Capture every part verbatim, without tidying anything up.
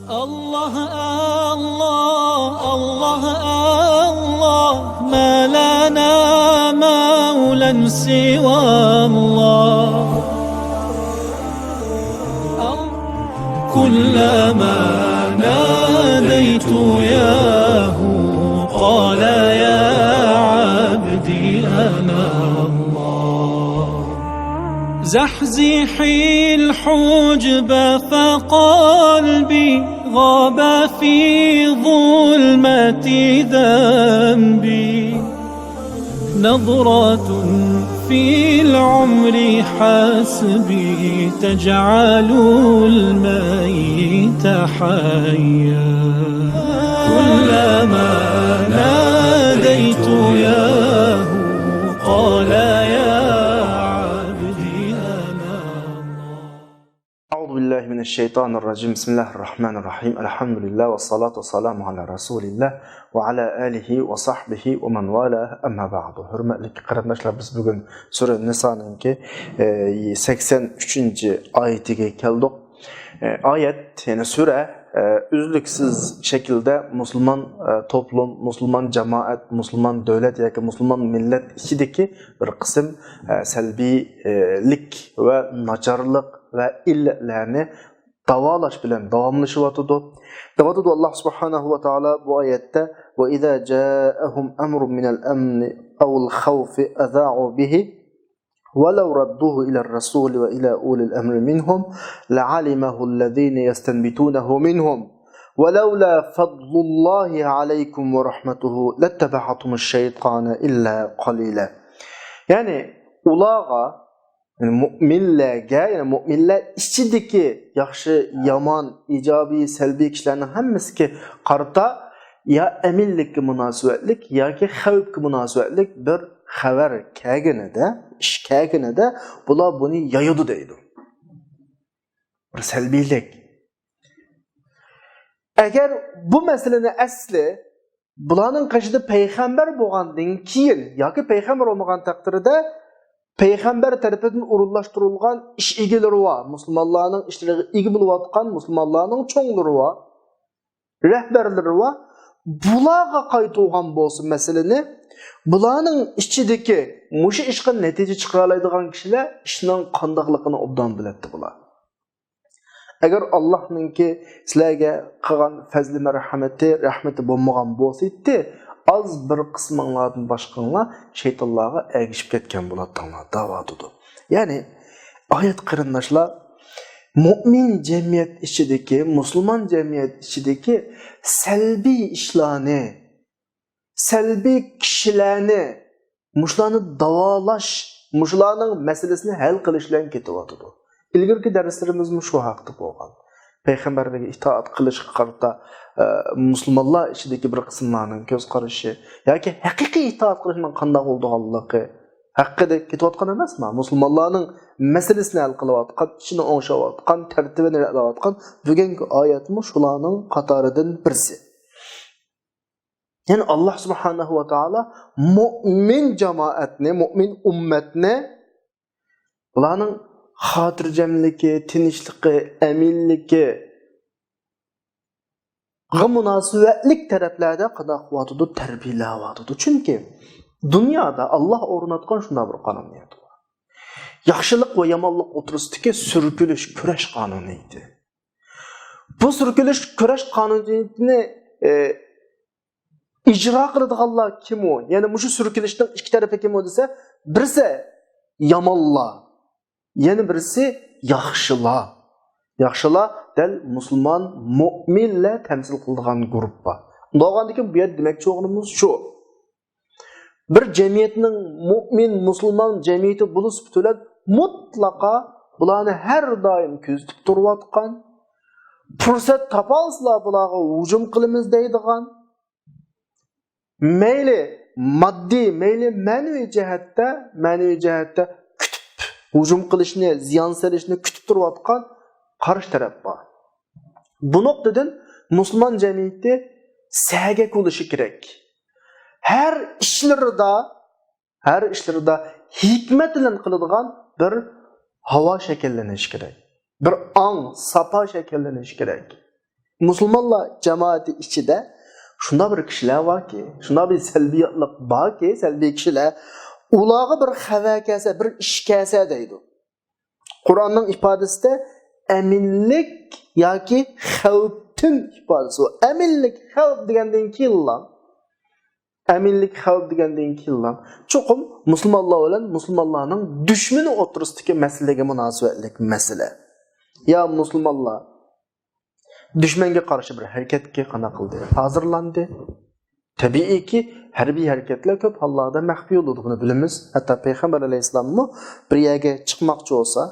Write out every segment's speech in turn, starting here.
الله، الله، الله، الله، ما لنا مولى سوى الله. كلما ناديت ياه قال يا عبدي أنا الله. زحزحي الحجب فقلبي غاب في ظلمة ذنبي. نظرة في العمر حسبي تجعل الميت حيا. كلما ناديت ياه قال يا عبدي أنا الله. أعوذ بالله من الشيطان الرجيم. بسم الله الرحمن الرحيم. الحمد لله والصلاة والسلام على رسول الله وعلى آله وصحبه ومن والاه. أما بعد. ھۆرمەتلىك قېرىنداشلار، بىز بۈگۈن سۈرە نىسانىڭكى، ئى، سەكسەن ئۈچىنچى ئايىتىگە كەلدۇق. ئى، ئايەت، يەنى سۈرە، ئى، ئۈزلۈكسىز شەكىلدە مۇسۇلمان، ئى، توپلۇم، مۇسۇلمان جامائەت، مۇسۇلمان دۆلەت ياكى مۇسۇلمان مىللەت ئىچىدىكى بىر قىسىم، ئى، سەلبىيلىك ۋە ناچارلىق ۋە ئىللەتلەرنى داۋالاش بىلەن داۋاملىشىۋاتىدۇ. دەۋاتىدۇ ئاللاھ سۇبھانەھۇ ۋە تائالا بۇ ئايەتتە، وإذا جاءهم أمر من الأمن أو الخوف أذاعوا به ولو ردوه إلى الرسول وإلى أولي الأمر منهم لعلمه الذين يستنبطونه منهم ولولا فضل الله عليكم ورحمته لاتبعتم الشيطان إلا قليلا. يەنى ئۇلارغا، يەنى مۆمىنلەرگە، يەنى مۆمىنلەر ئىچىدىكى ياخشى، يامان، ئىجابىي، سەلبىي كىشىلەرنىڭ ھەممىسىگە قارىتا يا ئەمىنلىككە مۇناسىۋەتلىك ياكى خەۋپكە مۇناسىۋەتلىك بىر خەۋەر كەلگىنىدە، ئىش كەلگىنىدە بۇلار بۇنى يايىدۇ دەيدۇ. بىر سەلبىيلىك. ئەگەر بۇ مەسىلىنى ئەسلى بۇلارنىڭ قېشىدا پەيغەمبەر بولغاندىن كېيىن ياكى پەيغەمبەر بولمىغان تەقدىردە پەيغەمبەر تەرىپىدىن ئورۇنلاشتۇرۇلغان ئىش ئىگىلىرى بار، مۇسۇلمانلارنىڭ ئىشلىرىغا ئىگە بولۇۋاتقان مۇسۇلمانلارنىڭ چوڭلىرى بار، رەھبەرلىرى بار. بۇلارغا قايتۇرغان بولسا مەسىلىنى، بۇلارنىڭ ئىچىدىكى مۇشۇ ئىشقا نەتىجە چىقىرالايدىغان كىشىلەر ئىشنىڭ قانداقلىقىنى ئوبدان بىلەتتى بۇلار. ئەگەر ئاللاھنىڭكى سىلەرگە قىلغان پەزلى مەرھەمىتى، رەھمىتى بولمىغان بولسىدى، ئاز بىر قىسمىڭلاردىن باشقىڭلار شەيتانلارغا ئەگىشىپ كەتكەن بولاتتىڭلار، دەۋاتىدۇ. يەنى ئايەت قېرىنداشلار، مۆمىن جەمئىيەت ئىچىدىكى، مۇسۇلمان جەمئىيەت ئىچىدىكى سەلبىي ئىشلارنى، سەلبىي كىشىلەرنى، مۇشۇلارنى داۋالاش، مۇشۇلارنىڭ مەسىلىسىنى ھەل قىلىش بىلەن كېتىۋاتىدۇ. ئىلگىرىكى دەرسلىرىمىزمۇ شۇ ھەقتە بولغان. پەيغەمبەرلەرگە ئىتائەت قىلىشقا قارىتا، ئە، مۇسۇلمانلار ئىچىدىكى بىر قىسىملارنىڭ كۆز قارىشى ياكى ھەقىقىي ئىتائەت قىلىشنىڭ قانداق بولىدىغانلىقى ھەققىدە كېتىۋاتقان ئەمەسما؟ مۇسۇلمانلارنىڭ مەسىلىسىنى ھەل قىلىۋاتقان، ئىشىنى ئوڭشاۋاتقان، تەرتىبىنى رەتلەۋاتقان بۈگۈنكى ئايەتمۇ شۇلارنىڭ قاتارىدىن بىرسى. يەنى ئاللاھ سۇبھانەھۇ ۋە تائالا مۆمىن جامائەتنى، مۆمىن ئۈممەتنى، بۇلارنىڭ خاتىرجەملىكى، تىنچلىقى، ئەمىنلىكىگە مۇناسىۋەتلىك تەرەپلەردە قانداق قىلىۋاتىدۇ؟ تەربىيەلەۋاتىدۇ. چۈنكى دۇنيادا ئاللاھ ئورناتقان شۇنداق بىر قانۇنىيەت بار. ياخشىلىق ۋە يامانلىق ئوتتۇرىسىدىكى سۈركىلىش، كۈرەش قانۇنىيىتى. بۇ سۈركىلىش، كۈرەش قانۇنىيىتىنى، ئى، ئىجرا قىلىدىغانلار كىم ئۇ؟ يەنى مۇشۇ سۈركىلىشنىڭ ئىككى تەرىپى كىم ئۇ دېسە، بىرسى يامانلار، يەنە بىرسى ياخشىلار. ياخشىلار دەل مۇسۇلمان، مۆمىنلەر تەمسىل قىلىدىغان گۇرۇپپا. ئۇنداق بولغاندىكىن بۇ يەردە دېمەكچى بولغىنىمىز شۇ. بىر جەمئىيەتنىڭ مۆمىن، مۇسۇلمان جەمئىيىتى بولۇش سۈپىتى بىلەن مۇتلەقا بۇلارنى ھەر دائىم كۆزىتىپ تۇرۇۋاتقان، پۇرسەت تاپالىسىلا بۇلارغا ھۇجۇم قىلىمىز دەيدىغان، مەيلى ماددىي، مەيلى مەنىۋى جەھەتتە، مەنىۋى جەھەتتە كۈتۈپ، ھۇجۇم قىلىشنى، زىيان سېلىشنى كۈتۈپ تۇرۇۋاتقان قارشى تەرەپ بار. بۇ نۇقتىدىن مۇسۇلمان جەمئىيىتى سەگەك بولۇشى كېرەك. ھەر ئىشلىرىدا، ھەر ئىشلىرىدا ھېكمەت بىلەن قىلىدىغان بىر ھاۋا شەكىللىنىشى كېرەك. بىر ئاڭ، ساپا شەكىللىنىشى كېرەك. مۇسۇلمانلار جامائىتى ئىچىدە شۇنداق بىر كىشىلەر باركى، شۇنداق بىر سەلبىياتلىق باركى، سەلبىي كىشىلەر، ئۇلارغا بىر خەۋەر كەلسە، بىر ئىش كەلسە دەيدۇ. قۇرئاننىڭ ئىپادىسىدە ئەمىنلىك ياكى خەۋپتىن ئىپادىسى بار. ئەمىنلىك، خەۋپ دېگەندىن كېيىنلا، ئەمىنلىك، خەۋپ دېگەندىن كېيىنلا، چوقۇم مۇسۇلمانلار بىلەن مۇسۇلمانلارنىڭ دۈشمىنى ئوتتۇرىسىدىكى مەسىلىگە مۇناسىۋەتلىك مەسىلە. يا مۇسۇلمانلار دۈشمەنگە قارشى بىر ھەرىكەتكە قانداق قىلدى؟ ھازىرلاندى. تەبىئىيكى، ھەربىي ھەرىكەتلەر كۆپ ھاللاردا مەخپىي بولىدۇ، بۇنى بىلىمىز. ھەتتا پەيغەمبەر ئەلەيھىسسالاممۇ بىر يەرگە چىقماقچى بولسا،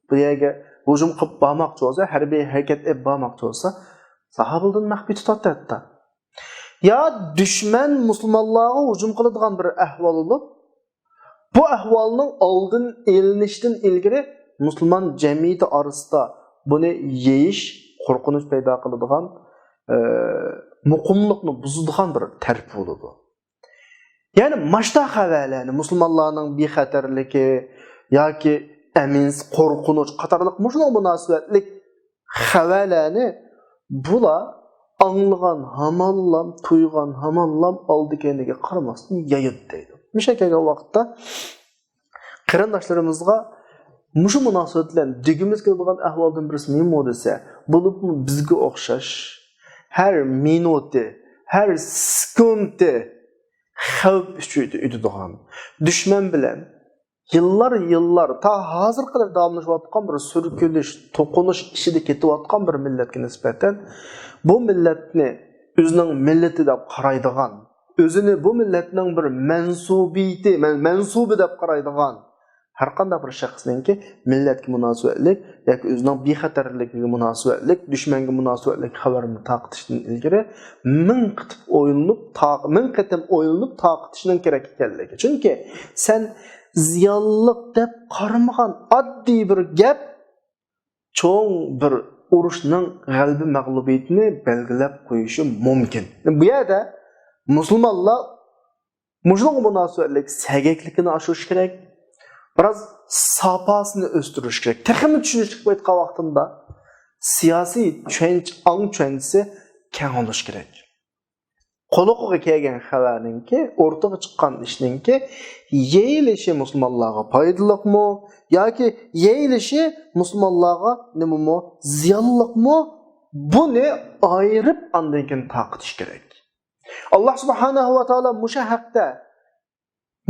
بىر يەرگە ھۇجۇم قىلىپ بارماقچى بولسا، ھەربىي ھەرىكەت ئېلىپ بارماقچى بولسا، ساھابىلىرىدىن مەخپىي تۇتاتتى ھەتتا. يا دۈشمەن مۇسۇلمانلارغا ھۇجۇم قىلىدىغان بىر ئەھۋال بولۇپ، بۇ ئەھۋالنىڭ ئالدىنى ئېلىنىشتىن ئىلگىرى مۇسۇلمان جەمئىيىتى ئارىسىدا بۇنى يېيىش، قورقۇنچ پەيدا قىلىدىغان، ئە، مۇقىملىقنى بۇزىدىغان بىر تەرىپى بولىدۇ. يەنى ماشتا خەۋەرلەرنى، مۇسۇلمانلارنىڭ بىخەتەرلىكى ياكى ئەمىنسىز، قورقۇنچ قاتارلىق مۇشۇنىڭغا مۇناسىۋەتلىك خەۋەرلەرنى بۇلار ئاڭلىغان ھامانلام، تۇيغان ھامانلام ئالدى-كەينىگە قارىماستىن يايىدۇ دەيدۇ. مۇشۇ كەلگەن ۋاقىتتا قېرىنداشلىرىمىزغا مۇشۇ مۇناسىۋەت بىلەن دېگۈمىز كېلىدىغان ئەھۋالدىن بىرسى نېمە دېسە، بولۇپمۇ بىزگە ئوخشاش ھەر مىنۇتى، ھەر سېكۇنتى خەۋپ ئىچىدە ئۆتىدىغان، دۈشمەن بىلەن يىللار، يىللار، تا ھازىرغا قەدەر داۋاملىشىۋاتقان بىر سۈركىلىش، توقۇنۇش ئىچىدە كېتىۋاتقان بىر مىللەتكە نىسبەتەن، بۇ مىللەتنى ئۆزىنىڭ مىللىتى دەپ قارايدىغان، ئۆزىنى بۇ مىللەتنىڭ بىر مەنسۇبىيىتى، مەن-، مەنسۇبى دەپ قارايدىغان ھەرقانداق بىر شەخسنىڭكى مىللەتكە مۇناسىۋەتلىك ياكى ئۆزىنىڭ بىخەتەرلىكىگە مۇناسىۋەتلىك، دۈشمەنگە مۇناسىۋەتلىك خەۋەرنى تارقىتىشتىن ئىلگىرى مىڭ قېتىم ئويلىنىپ، تا-، مىڭ قېتىم ئويلىنىپ تارقىتىشنىڭ كېرەك ئىكەنلىكى. چۈنكى سەن زىيانلىق دەپ قارىمىغان ئاددىي بىر گەپ چوڭ بىر ئۇرۇشنىڭ غەلىبە مەغلۇبىيىتىنى بەلگىلەپ قويۇشى مۇمكىن. بۇ يەردە مۇسۇلمانلار مۇشۇنىڭغا مۇناسىۋەتلىك سەگەكلىكىنى ئاشۇرۇش كېرەك. بىراز ساپاسىنى ئۆستۈرۈش كېرەك. تېخىمۇ چۈشىنىشلىك بولۇپ ئېيتقان ۋاقتىمدا، سىياسىي چۈشەنچە، ئاڭ چۈشەنچىسى كەڭ بولۇشى كېرەك. قۇلىقىغا كەلگەن خەۋەرنىڭكى، ئوتتۇرىغا چىققان ئىشنىڭكى يېيىلىشى مۇسۇلمانلارغا پايدىلىقمۇ ياكى يېيىلىشى مۇسۇلمانلارغا نېمىمۇ زىيانلىقمۇ، بۇنى ئايرىپ ئاندىن كېيىن تارقىتىش كېرەك. ئاللا سۇبھانەھۇ ۋە تائالا مۇشۇ ھەقتە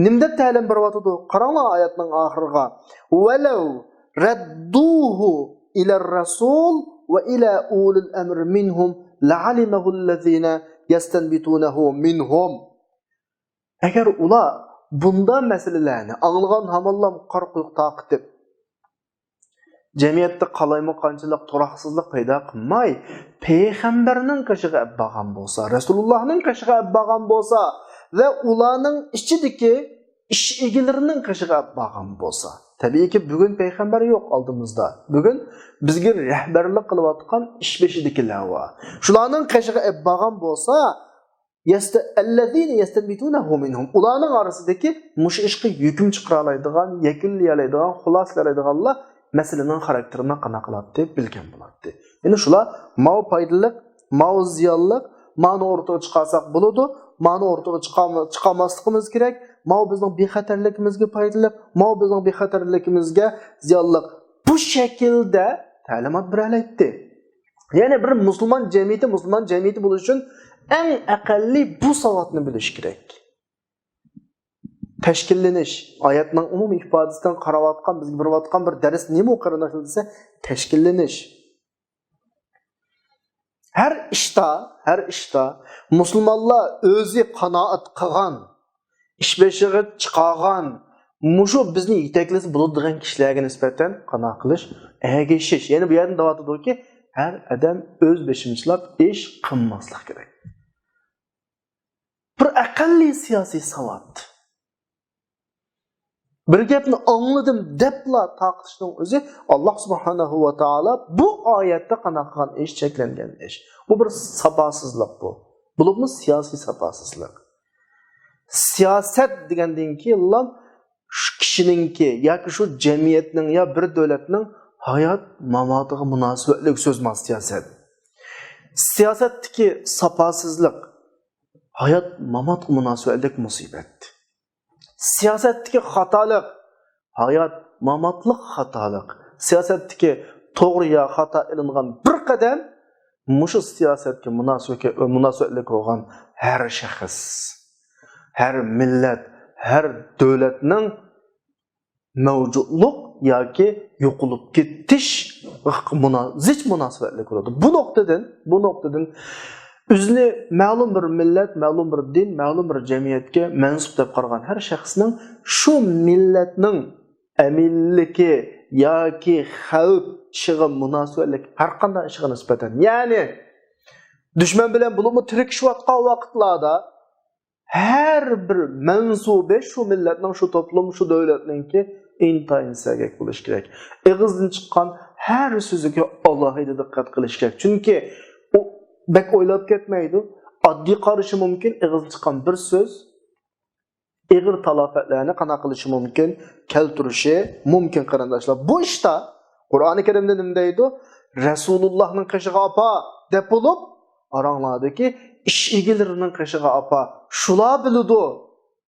نېمە دەپ تەلىم بېرىۋاتىدۇ؟ قاراڭلار ئايەتنىڭ ئاخىرىغا. ولو ردوه إلى الرسول وإلى أولي الأمر منهم لعلمه الذين يستنبطونه منهم. ئەگەر ئۇلار بۇنداق مەسىلىلەرنى ئاڭلىغان ھامانلام قارا قۇيرۇق تارقىتىپ، جەمئىيەتتە قالايمىقانچىلىق، تۇراقسىزلىق پەيدا قىلماي، پەيغەمبەرنىڭ قېشىغا ئەپ بارغان بولسا، رەسۇلۇللاھنىڭ قېشىغا ئەپ بارغان بولسا ۋە ئۇلارنىڭ ئىچىدىكى ئىش ئىگىلىرىنىڭ قېشىغا ئەپ بارغان بولسا. تەبىئىيكى، بۈگۈن پەيغەمبەر يوق ئالدىمىزدا. بۈگۈن بىزگە رەھبەرلىك قىلىۋاتقان ئىش بېشىدىكىلەر بار. شۇلارنىڭ قېشىغا ئەپ بارغان بولسا، يست-، الذين يستنبطونه منهم. ئۇلارنىڭ ئارىسىدىكى مۇشۇ ئىشقا ھۆكۈم چىقىرالايدىغان، يەكۈنلىيەلەيدىغان، خۇلاسىلىيەلەيدىغانلار مەسىلىنىڭ خاراكتېرىنى قانداق قىلاتتى، بىلگەن بولاتتى. يەنى شۇلار ماۋۇ پايدىلىق، ماۋۇ زىيانلىق، مانى ئورتىغا چىقارساق بولىدۇ، مانى ئورتىغا چىقارما-، چىقارماسلىقىمىز كېرەك، ماۋۇ بىزنىڭ بىخەتەرلىكىمىزگە پايدىلىق، ماۋۇ بىزنىڭ بىخەتەرلىكىمىزگە زىيانلىق. بۇ شەكىلدە تەلىمات بېرەلەيتتى. يەنى بىر مۇسۇلمان جەمئىيىتى، مۇسۇلمان جەمئىيىتى بولۇش ئۈچۈن ئەڭ ئەقەللىي بۇ ساۋاتنى بىلىش كېرەك. تەشكىللىنىش، ئايەتنىڭ ئومۇمىي ئىپادىسىدىن قاراۋاتقان، بىزگە بېرىۋاتقان بىر دەرس نېمە ئۇ قېرىنداشلار دېسە، تەشكىللىنىش. ھەر ئىشتا، ھەر ئىشتا مۇسۇلمانلار ئۆزى قانائەت قىلغان، ئىش بېشىغا چىقارغان، مۇشۇ بىزنى يېتەكلىسە بولىدۇ دېگەن كىشىلەرگە نىسبەتەن قانداق قىلىش؟ ئەگىشىش. يەنى بۇ يەردىن دەۋاتىدۇكى، ھەر ئادەم ئۆز بېشىنى چىلاپ ئىش قىلماسلىق كېرەك. بىر ئەقەللىي سىياسىي ساۋات. بىر گەپنى ئاڭلىدىم دەپلا تارقىتىشنىڭ ئۆزى، ئاللا سۇبھانەھۇ ۋە تائالا بۇ ئايەتتە قانداق قىلغان ئىش؟ چەكلەنگەن ئىش. بۇ بىر ساپاسىزلىق بۇ. بولۇپمۇ سىياسىي ساپاسىزلىق. سىياسەت دېگەندىن كېيىنلا شۇ كىشىنىڭكى ياكى شۇ جەمئىيەتنىڭ يا بىر دۆلەتنىڭ ھايات ماماتىغا مۇناسىۋەتلىك سۆز مانا سىياسەت. سىياسەتتىكى ساپاسىزلىق ھايات-ماماتقا مۇناسىۋەتلىك مۇسىبەت. سىياسەتتىكى خاتالىق ھايات ماماتلىق خاتالىق. سىياسەتتىكى توغرا يا خاتا ئېلىنغان بىر قەدەم مۇشۇ سىياسەتكە مۇناسىۋەتلىك بولغان ھەر شەخس، ھەر مىللەت، ھەر دۆلەتنىڭ مەۋجۇتلۇق ياكى يوقىلىپ كېتىش زىچ مۇناسىۋەتلىك بولىدۇ. بۇ نۇقتىدىن، بۇ نۇقتىدىن ئۆزىنى مەلۇم بىر مىللەت، مەلۇم بىر دىن، مەلۇم بىر جەمئىيەتكە مەنسۇپ دەپ قارىغان ھەر شەخسنىڭ شۇ مىللەتنىڭ ئەمىنلىكى ياكى خەۋپ ئىشىغا مۇناسىۋەتلىك ھەر قانداق ئىشىغا نىسبەتەن، يەنى دۈشمەن بىلەن بولۇپمۇ تىركىشىۋاتقان ۋاقىتلاردا ھەر بىر مەنسۇبى شۇ مىللەتنىڭ، شۇ توپلۇم، شۇ دۆلەتنىڭكى ئىنتايىن سەگەك بولۇشى كېرەك. ئېغىزدىن چىققان ھەر سۆزىگە ئالاھىدە دىققەت قىلىش كېرەك. چۈنكى ئۇ بەك ئويلاپ كەتمەيدۇ. ئاددىي قارىشى مۇمكىن، ئېغىزدىن چىققان بىر سۆز ئېغىر تالاپەتلەرنى قانداق قىلىشى مۇمكىن، كەلتۈرۈشى مۇمكىن، قېرىنداشلار. بۇ ئىشتا قۇرئانى كەرىمدە نېمە دەيدۇ؟ رەسۇلۇللاھنىڭ قېشىغا ئاپا دەپ بولۇپ، ئاراڭلاردىكى ئىش ئىگىلىرىنىڭ قېشىغا ئاپا، شۇلار بىلىدۇ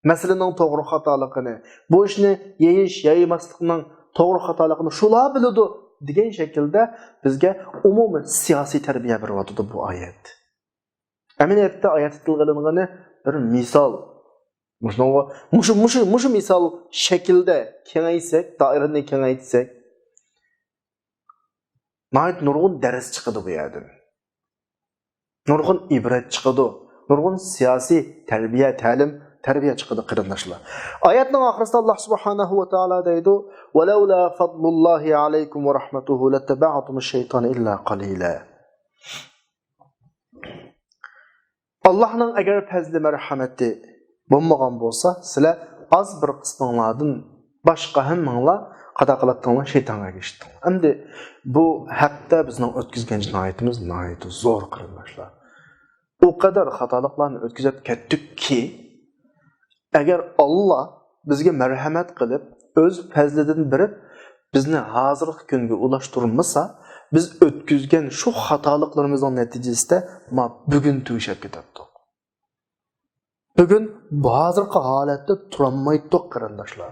مەسىلىنىڭ توغرا خاتالىقىنى، بۇ ئىشنى يېيىش، يەيمەسلىكنىڭ توغرا خاتالىقىنى شۇلار بىلىدۇ دېگەن شەكىلدە بىزگە ئومۇمىي سىياسىي تەربىيە بېرىۋاتىدۇ بۇ ئايەت. ئەمەلىيەتتە ئايەتتە تىلغا ئېلىنغىنى بىر مىسال. مۇشۇنىڭغا، مۇشۇ، مۇشۇ، مۇشۇ مىسال شەكىلدە كېڭەيتسەك، دائىرىنى كېڭەيتسەك، ناھايىتى نۇرغۇن دەرس چىقىدۇ بۇ يەردىن. نۇرغۇن ئىبرەت چىقىدۇ. نۇرغۇن سىياسىي تەربىيە، تەلىم، تەربىيە چىقىدۇ، قېرىنداشلار. ئايەتنىڭ ئاخىرىسىدا ئاللاھ سۇبھانەھۇ ۋە تائالا دەيدۇ، ولولا فضل الله عليكم ورحمته لاتبعتم الشيطان إلا قليلا. ئاللاھنىڭ ئەگەر پەزلى مەرھەمىتى بولمىغان بولسا، سىلەر ئاز بىر قىسمىڭلاردىن باشقا ھەممىڭلار قانداق قىلاتتىڭلار؟ شەيتانغا ئەگىشىتتىڭلار. ئەمدى بۇ ھەقتە بىزنىڭ ئۆتكۈزگەن جىنايىتىمىز ناھايىتى زور، قېرىنداشلار. ئۇ قەدەر خاتالىقلارنى ئۆتكۈزۈپ كەتتۇقكى، ئەگەر ئاللا بىزگە مەرھەمەت قىلىپ، ئۆز پەزلىدىن بېرىپ، بىزنى ھازىرقى كۈنگە ئۇلاشتۇرمىسا، بىز ئۆتكۈزگەن شۇ خاتالىقلىرىمىزنىڭ نەتىجىسىدە ما بۈگۈن تۈگىشىپ كېتەتتۇق. بۈگۈن بۇ ھازىرقى ھالەتتە تۇرالمايتتۇق، قېرىنداشلار.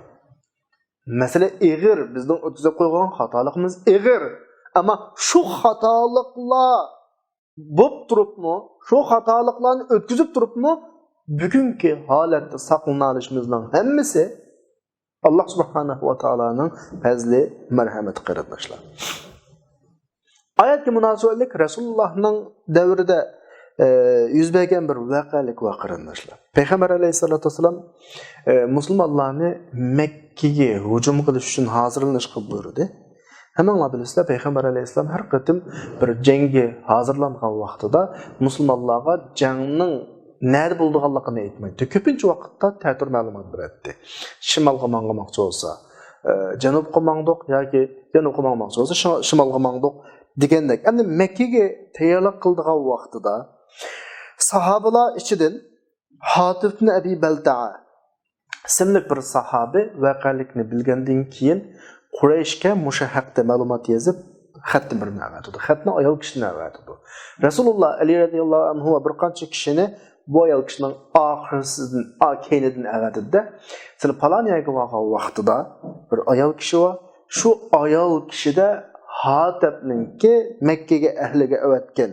مەسىلە ئېغىر، بىزنىڭ ئۆتكۈزۈپ قويغان خاتالىقىمىز ئېغىر. ئەمما شۇ خاتالىقلار بوپ تۇرۇپمۇ، شۇ خاتالىقلارنى ئۆتكۈزۈپ تۇرۇپمۇ، بۈگۈنكى ھالەتتە ساقلىنالىشىمىزنىڭ ھەممىسى ئاللا سۇبھانەھۇ ۋە تائالانىڭ پەزلى، مەرھەمىتى، قېرىنداشلار. ئايەتكە مۇناسىۋەتلىك رەسۇلۇللاھنىڭ دەۋرىدە، ئە، يۈز بەرگەن بىر ۋەقەلىك بار، قېرىنداشلار. پەيغەمبەر ئەلەيھىسسالاتۇ ۋەسسالام، ئە، مۇسۇلمانلارنى مەككىگە ھۇجۇم قىلىش ئۈچۈن ھازىرلىنىشقا بۇيرۇدى. ھەممىڭلار بىلىسىلەر، پەيغەمبەر ئەلەيھىسسالام ھەر قېتىم بىر جەڭگە ھازىرلانغان ۋاقتىدا مۇسۇلمانلارغا جەڭنىڭ نەدە بولىدىغانلىقىنى ئېيتمايتتى. كۆپىنچە ۋاقىتتا تەتۈر مەلۇمات بېرەتتى. شىمالغا ماڭماقچى بولسا، ئە، جەنۇبقا ماڭدۇق ياكى جەنۇبقا ماڭماقچى بولسا، شىما-، شىمالغا ماڭدۇق دېگەندەك. ئەمدى مەككىگە تەييارلىق قىلىدىغان ۋاقتىدا ساھابىلار ئىچىدىن ھاتىب ئىبنى ئەبى بەلتەئە ئىسىملىك بىر ساھابى ۋەقەلىكنى بىلگەندىن كېيىن، قۇرەيشكە مۇشۇ ھەقتە مەلۇمات يېزىپ، خەتنى بىرنى ئەۋەتىدۇ. خەتنى ئايال كىشىدىن ئەۋەتىدۇ. رەسۇلۇللا ئەلى رەزىياللاھۇ ئەنھۇ ۋە بىر قانچە كىشىنى بۇ ئايال كىشىنىڭ ئاخىرسىدىن، ئا، كەينىدىن ئەۋەتىدۇ-دە، سىلەر پالان يەرگە بارغان ۋاقتىدا بىر ئايال كىشى بار، شۇ ئايال كىشىدە ھاتەبنىڭكى مەككىگە ئەھلىگە ئەۋەتكەن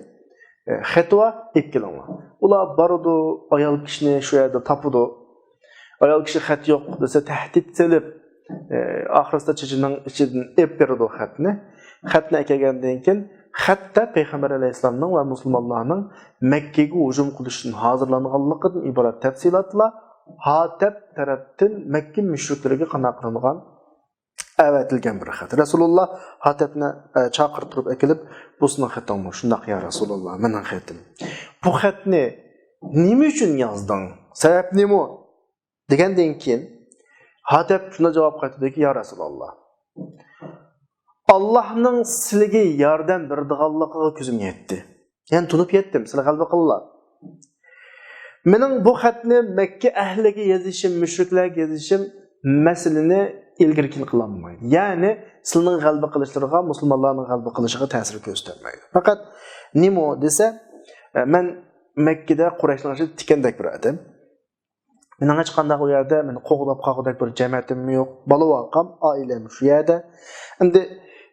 ئە، خېتى بار، ئېلىپ كېلىڭلار. ئۇلار بارىدۇ، ئايال كىشىنى شۇ يەردە تاپىدۇ. ئايال كىشى خەت يوق دېسە، تەھدىت سېلىپ، ئە، ئاخىرسىدا چېچىنىڭ ئىچىدىن ئېلىپ بېرىدۇ خەتنى. خەتنى ئەكەلگەندىن كېيىن، خەتتە پەيغەمبەر ئەلەيھىسسالامنىڭ ۋە مۇسۇلمانلارنىڭ مەككىگە ھۇجۇم قىلىشتىن ھازىرلانغانلىقىدىن ئىبارەت تەپسىلاتلار ھاتەب تەرەپتىن مەككە مۇشرىكلىرىگە قانداق قىلىنغان ئەۋەتىلگەن بىر خەت. رەسۇلۇللا ھاتەبنى، ئە، چاقىرتۇرۇپ ئەكېلىپ، «بۇ سېنىڭ خېتىڭمۇ؟» «شۇنداق، يا رەسۇلۇللا، مېنىڭ خېتىم.» «بۇ خەتنى نېمە ئۈچۈن يازدىڭ؟ سەۋەب نېمە؟» دېگەندىن كېيىن، ھاتەب شۇنداق جاۋاب قايتۇردىكى، «يا رەسۇلۇللا، ئاللاھنىڭ سىلىگە ياردەم بېرىدىغانلىقىغا كۆزۈم يەتتى. يەنى تونۇپ يەتتىم، سىلەر غەلىبە قىلىڭلار. مېنىڭ بۇ خەتنى مەككە ئەھلىگە يېزىشىم، مۇشرىكلارغا يېزىشىم مەسىلىنى ئىلگىرى كېيىن قىلالمايدۇ. يەنى سىلىنىڭ غەلىبە قىلىشلىرىغا، مۇسۇلمانلارنىڭ غەلىبە قىلىشىغا تەسىر كۆرسىتەلمەيدۇ. پەقەت نېمە دېسە، ئە، مەن مەككىدە قۇرەيشنىڭ ئىچىدە تىكەندەك بىر ئادەم. مېنىڭ ھېچقانداق ئۇ يەردە مېنى قوغداپ قالغۇدەك بىر جەمەتىممۇ يوق. بالا-ۋاقام، ئائىلەم شۇ يەردە. ئەمدى،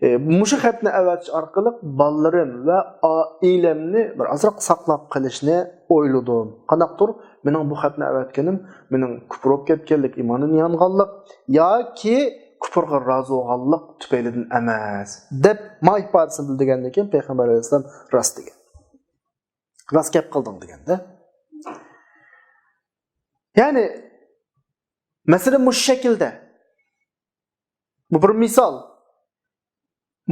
ئە، مۇشۇ خەتنى ئەۋەتىش ئارقىلىق بالىلىرىم ۋە ئائىلەمنى بىر ئازراق ساقلاپ قېلىشنى ئويلىدىم. قانداقتۇر مېنىڭ بۇ خەتنى ئەۋەتكىنىم مېنىڭ كۇپۇر بولۇپ كەتكەنلىك، ئىمانىم يانغانلىق ياكى كۇپۇرغا رازى بولغانلىق تۈپەيلىدىن ئەمەس، دەپ ما ئىپادىسىنى بىلدۈرگەندىن كېيىن پەيغەمبەر ئەلەيھىسسالام راست دېگەن. راست گەپ قىلدىڭ دېگەندە. يەنى، مەسىلە مۇشۇ شەكىلدە. بۇ بىر مىسال.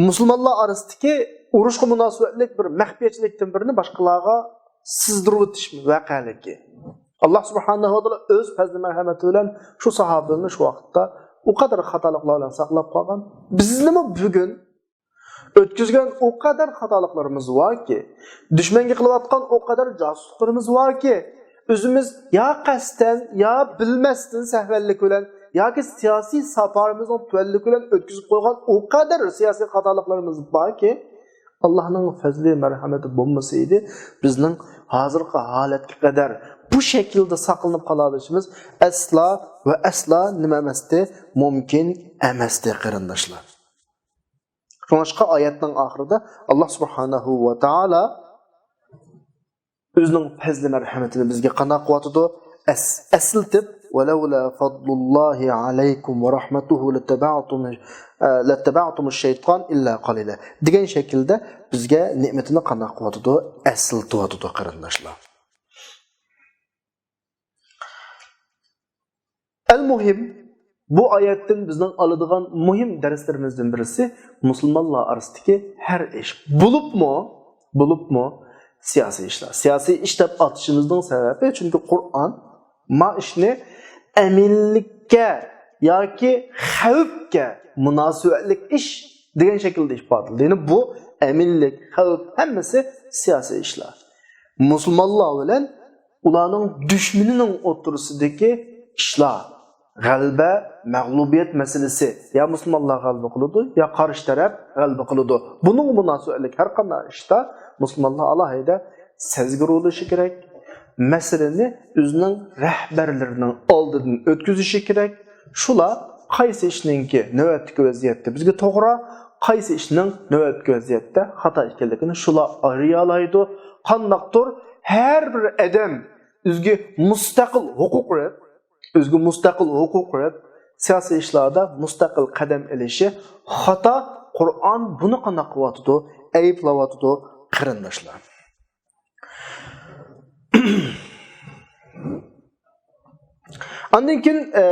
مۇسۇلمانلار ئارىسىدىكى ئۇرۇشقا مۇناسىۋەتلىك بىر مەخپىيەتچىلىكتىن بىرنى باشقىلارغا سىزدۇرۇۋېتىش ۋەقەلىكى. ئاللا سۇبھانەھۇ ۋە تائالا ئۆز پەزلى مەرھەمىتى بىلەن شۇ ساھابىلەرنى شۇ ۋاقىتتا ئۇ قەدەر خاتالىقلار بىلەن ساقلاپ قالغان. بىزنىمۇ بۈگۈن ئۆتكۈزگەن ئۇ قەدەر خاتالىقلىرىمىز باركى، دۈشمەنگە قىلىۋاتقان ئۇ قەدەر جاسۇسلۇقلىرىمىز باركى، ئۆزىمىز يا قەستەن، يا بىلمەستىن سەھۋەنلىك بىلەن ياكى سىياسىي ساپارىمىزنىڭ تۆۋەنلىكى بىلەن ئۆتكۈزۈپ قويغان ئۇ قەدەر سىياسىي خاتالىقلىرىمىز باركى، ئاللانىڭ پەزلى مەرھەمىتى بولمىسا ئىدى، بىزنىڭ ھازىرقى ھالەتكە قەدەر بۇ شەكىلدە ساقلىنىپ قالالىشىمىز ئەسلا ۋە ئەسلا نېمە ئەمەستى، مۇمكىن ئەمەستى، قېرىنداشلار. شۇڭلاشقا ئايەتنىڭ ئاخىرىدا ئاللا سۇبھانەھۇ ۋە تائالا ئۆزىنىڭ پەزلى مەرھەمىتىنى بىزگە قانداق قىلىۋاتىدۇ؟ ئەس-، ئەسلىتىپ، «ولولا فضل الله عليكم ورحمته لاتبعتم، لاتبعتم الشيطان إلا قليلا» دېگەن شەكىلدە بىزگە نېمىتىنى قانداق قىلىۋاتىدۇ؟ ئەسلىتىۋاتىدۇ، قېرىنداشلار. ئەل مۇھىم، بۇ ئايەتتىن بىزنىڭ ئالىدىغان مۇھىم دەرسلىرىمىزدىن بىرسى مۇسۇلمانلار ئارىسىدىكى ھەر ئىش. بولۇپمۇ، بولۇپمۇ سىياسىي ئىشلار. سىياسىي ئىش دەپ ئاتىشىمىزنىڭ سەۋەبى، چۈنكى قۇرئان ما ئىشنى ئەمىنلىككە ياكى خەۋپكە مۇناسىۋەتلىك ئىش دېگەن شەكىلدە ئىپادىلىدى. يەنى بۇ ئەمىنلىك، خەۋپ ھەممىسى سىياسىي ئىشلار. مۇسۇلمانلار بىلەن ئۇلارنىڭ دۈشمىنىنىڭ ئوتتۇرىسىدىكى ئىشلار، غەلىبە، مەغلۇبىيەت مەسىلىسى، يا مۇسۇلمانلار غەلىبە قىلىدۇ، يا قارشى تەرەپ غەلىبە قىلىدۇ. بۇنىڭغا مۇناسىۋەتلىك ھەر قانداق ئىشتا مۇسۇلمانلار ئالاھىدە سەزگۈر بولۇشى كېرەك، مەسىلىنى ئۆزىنىڭ رەھبەرلىرىنىڭ ئالدىدىن ئۆتكۈزۈشى كېرەك. شۇلار قايسى ئىشنىڭكى نۆۋەتتىكى ۋەزىيەتتە بىزگە توغرا، قايسى ئىشنىڭ نۆۋەتتىكى ۋەزىيەتتە خاتا ئىكەنلىكىنى شۇلار ئايرىيالايدۇ. قانداقتۇر ھەر بىر ئادەم ئۆزىگە مۇستەقىل ھوقۇق بېرىپ، ئۆزىگە مۇستەقىل ھوقۇق بېرىپ، سىياسىي ئىشلاردا مۇستەقىل قەدەم ئېلىشى خاتا. قۇرئان بۇنى قانداق قىلىۋاتىدۇ؟ ئەيىبلەۋاتىدۇ، قېرىنداشلار. ئاندىن كېيىن، ئە،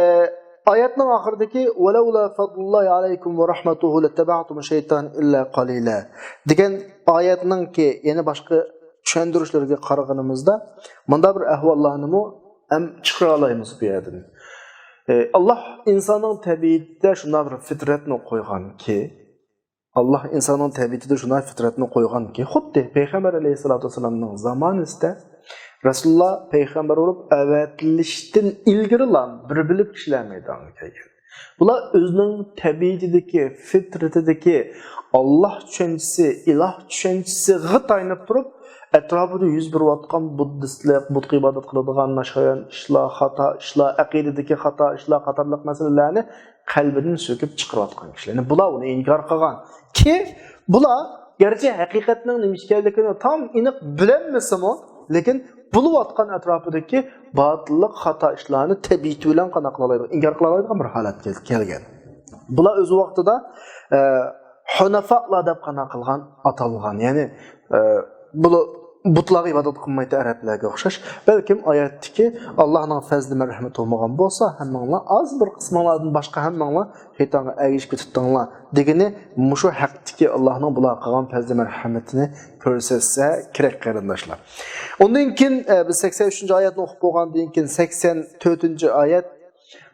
ئايەتنىڭ ئاخىرىدىكى «ولولا فضل الله عليكم ورحمته لاتبعتم الشيطان إلا قليلا» دېگەن ئايەتنىڭكى يەنە باشقا چۈشەندۈرۈشلىرىگە قارىغىنىمىزدا، مۇنداق بىر ئەھۋاللارنىمۇ ھەم چىقىرالايمىز بۇ يەردىن. ئە، ئاللا ئىنساننىڭ تەبىئىتىدە شۇنداق بىر فىترەتنى قويغانكى، ئاللا ئىنساننىڭ تەبىئىتىدە شۇنداق فىترەتنى قويغانكى، خۇددى پەيغەمبەر ئەلەيھىسسالاتۇ ۋەسسالامنىڭ زامانىسىدا رەسۇلۇللا پەيغەمبەر بولۇپ ئەۋەتىلىشتىن ئىلگىرىلا بىر بۆلەك كىشىلەر مەيدانغا كەلگەن. بۇلار ئۆزىنىڭ تەبىئىتىدىكى، فىترىتىدىكى ئاللا چۈشەنچىسى، ئىلاھ چۈشەنچىسىغا تايىنىپ تۇرۇپ، ئەتراپىدا يۈز بېرىۋاتقان بۇددىستلىق، بۇتقا ئىبادەت قىلىدىغان ناشايان ئىشلار، خاتا ئىشلار، ئەقىدىدىكى خاتا ئىشلار قاتارلىق مەسىلىلەرنى قەلبىدىن سۆكۈپ چىقىرىۋاتقان كىشىلەر. يەنى بۇلار ئۇنى ئىنكار قىلغان. كى، بۇلار گەرچە ھەقىقەتنىڭ نېمە ئىكەنلىكىنى تام ئېنىق بىلەلمىسىمۇ، لېكىن بولۇۋاتقان ئەتراپىدىكى باتىللىق، خاتا ئىشلارنى تەبىئىتى بىلەن قانداق قىلالايدۇ؟ ئىنكار قىلالايدىغان بىر ھالەتكە كەلگەن. بۇلار ئۆز ۋاقتىدا، ئە، ھۇنەفالار دەپ قانداق قىلغان، ئاتالغان. يەنى، ئە، بۇلار بۇتلارغا ئىبادەت قىلمايتتى ئەرەبلەرگە ئوخشاش. بەلكىم ئايەتتىكى ئاللانىڭ پەزلى مەرھىمىتى بولمىغان بولسا، ھەممىڭلار ئاز بىر قىسمىڭلاردىن باشقا ھەممىڭلار شەيتانغا ئەگىشىپ كېتىپتىڭلار دېگىنى مۇشۇ ھەقتىكى ئاللانىڭ بۇلارغا قىلغان پەزلى مەرھىمىتىنى كۆرسەتسە كېرەك، قېرىنداشلار. ئۇندىن كېيىن، ئە، بىز سەكسەن ئۈچىنچى ئايەتنى ئوقۇپ بولغاندىن كېيىن سەكسەن تۆتىنچى ئايەت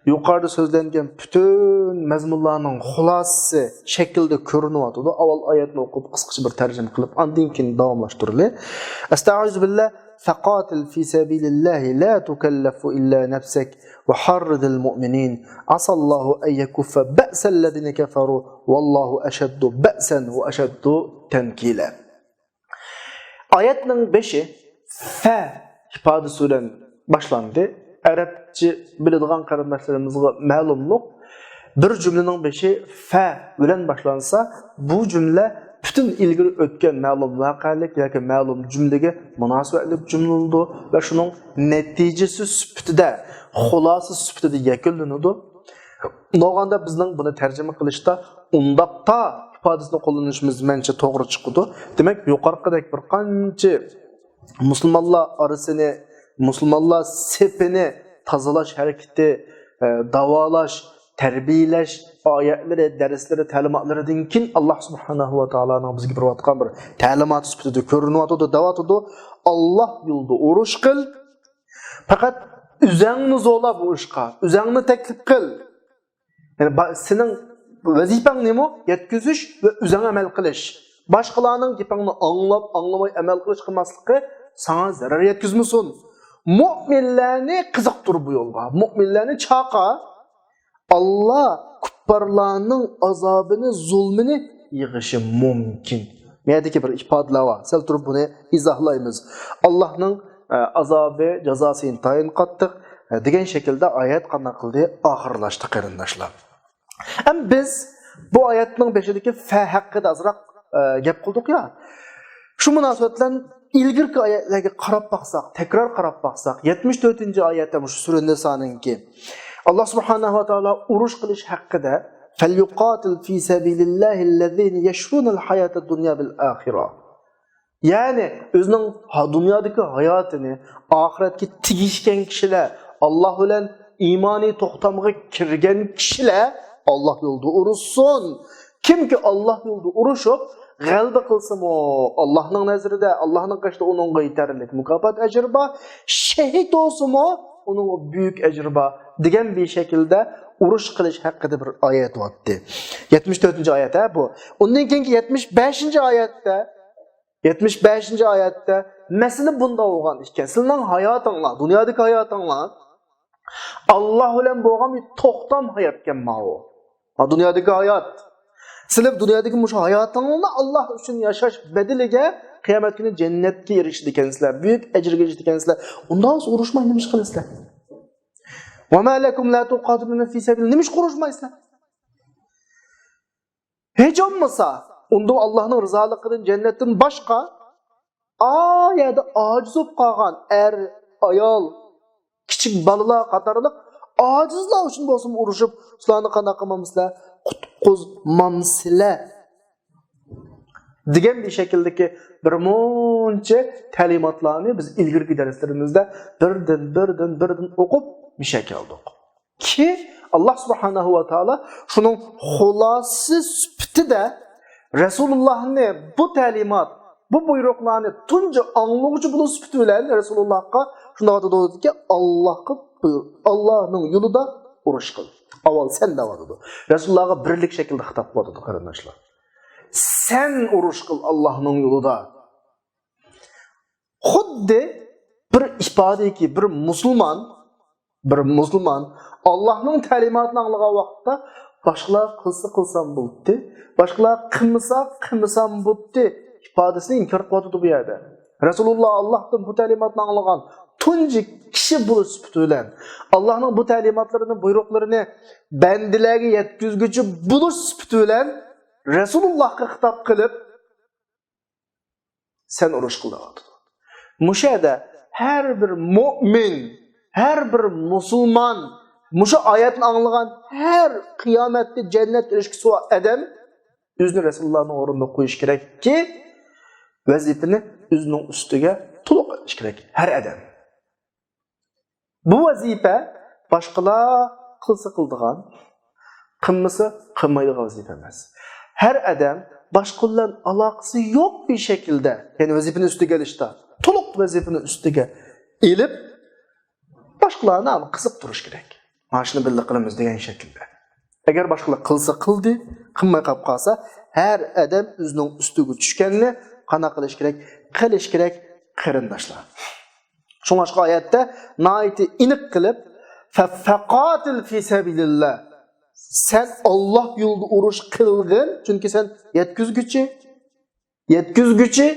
يۇقىرىدا سۆزلەنگەن پۈتۈن مەزمۇنلارنىڭ خۇلاسىسى شەكلىدە كۆرۈنۈۋاتىدۇ. ئاۋۋال ئايەتنى ئوقۇپ، قىسقىچە بىر تەرجىمە قىلىپ، ئاندىن كېيىن داۋاملاشتۇرىلى. ئەستەئىزۇ بىللا. فقاتل في سبيل الله لا تكلف إلا نفسك وحرض المؤمنين عسى الله أن يكف بأس الذين كفروا والله أشد بأسا وأشد تنكيلا. ئايەتنىڭ بېشى فە ئىپادىسى بىلەن باشلاندى. ئەرەبچە بىلىدىغان قېرىنداشلىرىمىزغا مەلۇملۇق، بىر جۈملىنىڭ بېشى فە بىلەن باشلانسا، بۇ جۈملە پۈتۈن ئىلگىرى ئۆتكەن مەلۇم ۋەقەلىك ياكى مەلۇم جۈملىگە مۇناسىۋەتلىك جۈملىنىدۇ ۋە شۇنىڭ نەتىجىسى سۈپىتىدە، خۇلاسە سۈپىتىدە يەكۈنلىنىدۇ. بولغاندا بىزنىڭ بۇنى تەرجىمە قىلىشتا «ئۇنداقتا» ئىپادىسىنى قوللىنىشىمىز مەنچە توغرا چىقىدۇ. دېمەك، يۇقىرىقىدەك بىر قانچە مۇسۇلمانلار ئارىسىنى، مۇسۇلمانلار سېپىنى تازىلاش ھەرىكىتى، ئە، داۋالاش، تەربىيەلەش ئايەتلىرى، دەرسلىرى، تەلىماتلىرىدىن كېيىن ئاللاھ سۇبھانەھۇ ۋە تائالانىڭ بىزگە بېرىۋاتقان بىر تەلىماتى سۈپىتىدە كۆرۈنۈۋاتىدۇ، دەۋاتىدۇ. ئاللاھ يولىدا ئۇرۇش قىل، پەقەت ئۆزەڭنى زورلا بۇ ئىشقا، ئۆزەڭنى تەكلىپ قىل. يەنى با-، سېنىڭ ۋەزىپەڭ نېمە؟ يەتكۈزۈش ۋە ئۆزەڭ ئەمەل قىلىش. باشقىلارنىڭ گېپىڭنى ئاڭلاپ، ئاڭلىماي ئەمەل قىلىش قىلماسلىقى ساڭا زەرەر يەتكۈزمىسۇن. مۆمىنلەرنى قىزىقتۇر بۇ يولغا. مۆمىنلەرنى چاقا. ئاللاھ كۇپپارلارنىڭ ئازابىنى، زۇلمىنى يىغىشى مۇمكىن. بۇ يەردىكى بىر ئىپادىلەر بار. سەل تۇرۇپ بۇنى ئىزاھلايمىز. ئاللاھنىڭ، ئە، ئازابى، جازاسى ئىنتايىن قاتتىق، ئە، دېگەن شەكىلدە ئايەت قانداق قىلدى؟ ئاخىرلاشتى، قېرىنداشلار. ئەمما بىز بۇ ئايەتنىڭ بېشىدىكى فە ھەققىدە ئازراق، ئە، گەپ قىلدۇق يا. شۇ مۇناسىۋەت بىلەن ئىلگىرىكى ئايەتلەرگە قاراپ باقساق، تەكرار قاراپ باقساق، يەتمىش تۆتىنچى ئايەتتە، مۇشۇ سۈرە نىسانىڭكى، ئاللاھ سۇبھانەھۇ ۋە تائالا ئۇرۇش قىلىش ھەققىدە، فەليۇقاتىل فى سەبىلىللاھى للذىينە يەشرۇنەل ھاياتەد دۇنيا بىل ئاخىرە. يەنى ئۆزىنىڭ ھا-، دۇنيادىكى ھاياتىنى ئاخىرەتكە تېگىشكەن كىشىلەر، ئاللاھ بىلەن ئىمانى توختامغا كىرگەن كىشىلەر ئاللاھ يولىدا ئۇرۇشسۇن. كىمكى ئاللاھ يولىدا ئۇرۇشۇپ، غەلىبە قىلسىمۇ، ئاللاھنىڭ نەزىرىدە، ئاللاھنىڭ قېشىدا ئۇنىڭغا يېتەرلىك مۇكاپات ئەجرى بار. شېھىت بولسىمۇ، ئۇنىڭغا بۈيۈك ئەجرى بار، دېگەن بىر شەكىلدە ئۇرۇش قىلىش ھەققىدە بىر ئايەت بارتتى. يەتمىش تۆتىنچى ئايەت، ھە، بۇ. ئۇندىن كېيىنكى يەتمىش بەشىنچى ئايەتتە، يەتمىش بەشىنچى ئايەتتە مەسىلە بۇنداق بولغان ئىكەن. سىلىنىڭ ھاياتىڭلار، دۇنيادىكى ھاياتىڭلار ئاللاھ بىلەن بولغان بىر توختام ھاياتكەن ماۋۇ. ھا، دۇنيادىكى ھايات. سىلەر دۇنيادىكى مۇشۇ ھاياتىڭلارنى ئاللاھ ئۈچۈن ياشاش بەدىلىگە قىيامەت كۈنى جەننەتكە ئېرىشىدىكەنسىلەر، بۈيۈك ئەجىرگە ئېرىشىدىكەنسىلەر. ئۇنداق بولسا ئۇرۇشماي نېمە ئىش قىلىسىلەر؟ وما لكم لا تقاتلون في سبيل، نېمە ئىش ئۇرۇشمايسىلەر؟ ھېچ بولمىسا، ئۇندىن ئاللاھنىڭ رىزالىقىدىن، جەننەتتىن باشقا ئا يەردە ئاجىز بولۇپ قالغان ئەر، ئايال، كىچىك بالىلار قاتارلىق ئاجىزلار ئۈچۈن بولسىمۇ ئۇرۇشۇپ، شۇلارنى قانداق قىلمامسىلەر؟ قۇتقۇزمامسىلەر؟ دېگەن بىر شەكىلدىكى بىر مۇنچە تەلىماتلارنى بىز ئىلگىرىكى دەرسلىرىمىزدە بىردىن، بىردىن، بىردىن ئوقۇپ مۇشۇ يەرگە كەلدۇق. كى، ئاللاھ سۇبھانەھۇ ۋە تائالا شۇنىڭ خۇلاسە سۈپىتىدە رەسۇلۇللاھنى بۇ تەلىمات، بۇ بۇيرۇقلارنى تۇنجى ئاڭلىغۇچى بولۇش سۈپىتى بىلەن رەسۇلۇللاھقا شۇنداق دېدىكى، ئاللاھقا بۇيرۇ-، ئاللاھنىڭ يولىدا ئۇرۇش قىل. ئاۋۋال سەن دەۋاتىدۇ. رەسۇلۇللاھقا بىرلىك شەكىلدە خىتاب قىلىۋاتىدۇ، قېرىنداشلار. سەن ئۇرۇش قىل ئاللاھنىڭ يولىدا. خۇددى بىر ئىپادىكى، بىر مۇسۇلمان، بىر مۇسۇلمان ئاللاھنىڭ تەلىماتىنى ئاڭلىغان ۋاقىتتا، باشقىلار قىلسا قىلسام بولدى، باشقىلار قىلمىسا قىلمىسام بولدى ئىپادىسىنى ئىنكار قىلىۋاتىدۇ بۇ يەردە. رەسۇلۇللاھ ئاللاھتىن بۇ تەلىماتنى ئاڭلىغان تۇنجى كىشى بولۇش سۈپىتى بىلەن، ئاللاھنىڭ بۇ تەلىماتلىرىنى، بۇيرۇقلىرىنى بەندىلەرگە يەتكۈزگۈچى بولۇش سۈپىتى بىلەن رەسۇلۇللاھقا خىتاب قىلىپ، سەن ئۇرۇش قىل دەۋاتىدۇ. مۇشۇ يەردە ھەر بىر مۆمىن، ھەر بىر مۇسۇلمان، مۇشۇ ئايەتنى ئاڭلىغان ھەر قىيامەتتە جەننەتكە ئېرىشكۈسى بار ئادەم ئۆزىنى رەسۇلۇللاھنىڭ ئورنىدا قويۇش كېرەككى، ۋەزىپىنى ئۆزىنىڭ ئۈستىگە تولۇق ئېلىش كېرەك ھەر ئادەم. بۇ ۋەزىپە باشقىلار قىلسا قىلىدىغان، قىلمىسا قىلمايدىغان ۋەزىپە ئەمەس. ھەر ئادەم باشقىلار بىلەن ئالاقىسى يوق بىر شەكىلدە، يەنى ۋەزىپىنى ئۈستىگە ئېلىشتا، تولۇق ۋەزىپىنى ئۈستىگە ئېلىپ، باشقىلارنى قىزىقتۇرۇش كېرەك. مانا شۇنى بىللە قىلىمىز دېگەن شەكىلدە. ئەگەر باشقىلار قىلسا قىلدى، قىلماي قاپ قالسا، ھەر ئادەم ئۆزىنىڭ ئۈستىگە چۈشكەننى قانداق قىلىش كېرەك؟ قىلىش كېرەك، قېرىنداشلار. شۇڭلاشقا ئايەتتە ناھايىتى ئېنىق قىلىپ، فە-، فەقاتىل فى سەبىلىللا. سەن ئاللاھ يولىدا ئۇرۇش قىلغىن، چۈنكى سەن يەتكۈزگۈچى. يەتكۈزگۈچى.